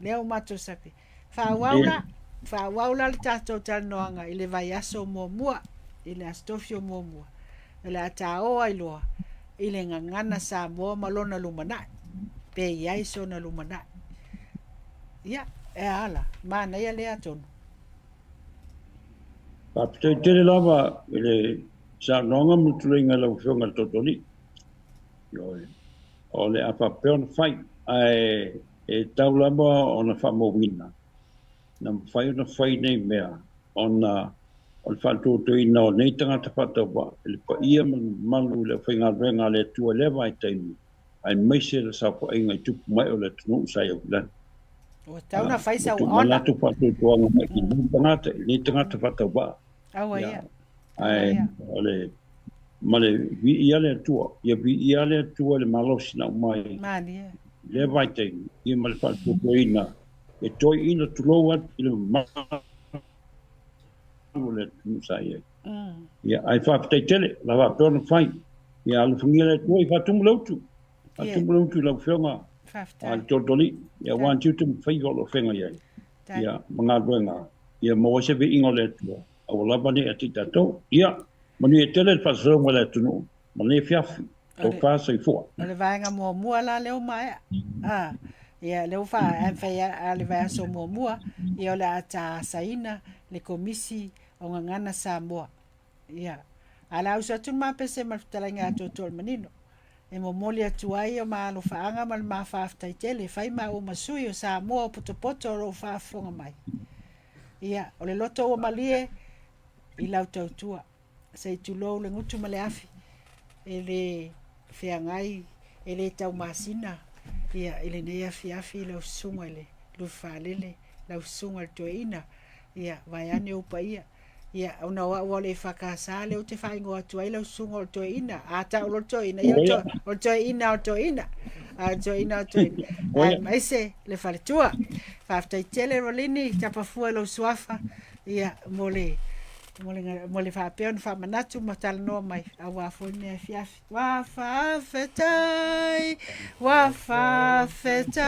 Lea ua matou sapi. Faaauau la, faaauau la le tatou talanoaga i le vaiaso muamua, i le Aso Tofi o muamua. O le a taoa ai loa i le Gagana Samoa ma lona lumanai, pe i ai sona lumanai. Ia, e a la, manaia lea atonu. Faafetai tele lava i le saunoaga ma le tuleiga i lau Afioga i le Tootooalii. Ioe. O le a faapea ona fai, ae e tau lava ona faamauina, na mafai ona fai nei mea ona o le faatuatuaina o nei tagata faatauvaa i le paia ma le mamalu i le aufaigaluega a le Atua i lea vaitaimi, aemaise le saofaiga i tupu mai o le atunuu sa i Aukilani. Ua tau na fai sau ona. Ua latou faatuatuaga mai i nei tagata, i nei tagata faatauvaa. Aua ia. Ae o le ma le viia le Atua, ia viia le Atua i le malosi na aumai. Malie. I lea vaitaimi, ia ma le faatuatuaina e toeaina tulou atu i le mamalu o le atunuu sa i ai. Ia, ae faafetai tele, o le a faapea ona fai. Ia alofagia le Atua, ia faatumu le utu. Faatumu le utu i lau Afioga a le Tootooalii, ia aua ni tiute ma faiva o lo o feagai ai. Ia, ma galuega, ia maua ai se viiga o le Atua, aua lava ne i ate i tatou. Ia, manuia tele le faasaoga o le atunuu ma lenei afiafi. Tofa soifua. O le vaega muamua la lea ua maea. Ah, ia lea ua faa fai a le vaiaso muamua, ia o le a taasaina le Komisi o Gagana Samoa. Ia, a o le a usu atu le ma pese ma le fetalaiga ia Tootoolemanino. E momoli atu ai o ma alofaaga ma le ma faafetai tele e fai maua ma sui o Samoa o potopoto o lo o faafofoga mai. Ia, o le loto ua malie i lau tautua. Se i tulou le gutu ma le afi, e le feagai, e le taumasina ia i lenei afiafi lau susuga i le Luafaalele, lau susuga i le Toeaina, ia vaeane ou paia. Ia, ona o au o le EFKS lea ou te faaigoa atu ai lau susuga o le Toeaina. A tau loa le Toeaina, ia o le Toeaina o le Toeaina. A o le Toeaina o le Toeaina. Aemaise le faletua. Faafetai tele Rolini, tapafua i lou suafa, ia, mo le mo le faapea ona faamanatu ma talanoa mai aua foi lenei afiafi. Ua faafetai, ua faafetai,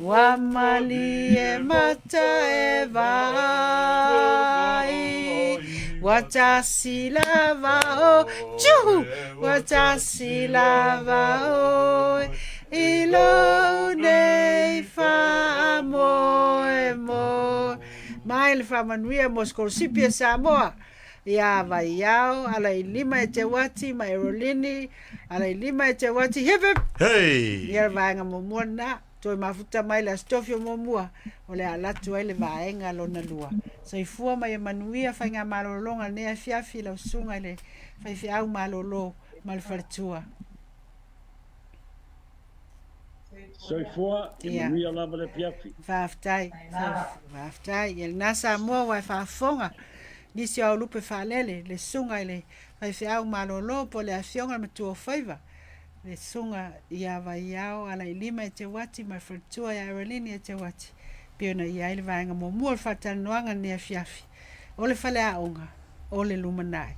ua malie mata e vaai, ua tasi lava o, tjuhu, ua tasi lava oe, i lou nei faamoemoe. Mai le faamanuia mo sikolasipi a Samoa. Ia Vaiao, ala i lima e Teuati ma Erolini, ala i lima e Teuati, hip hip! Hey! Ia le vaega muamua lena, toe mafuta mai le Aso Tofi o muamua, o le a alu atu ai le vaega lona lua. Soifua ma ia manuia faigamalologa i lenei afiafi i lau susuga i le faifeau malolo ma le faletua. Soifua, ia manuia lava le afiafi. Faafetai, faafetai. Ia lena Samoa ua e faafofoga nisi o au lupe faalele, le susuga i le faifeau malolo po o le afioga i le Matuaofaiva, le susuga ia Vaiao Alailima Eteuati ma le faletua ia Erelini Eteuati, pei ona i ai le vaega muamua o le faatalanoaga i lenei afiafi, o le faleaoga o le lumanai.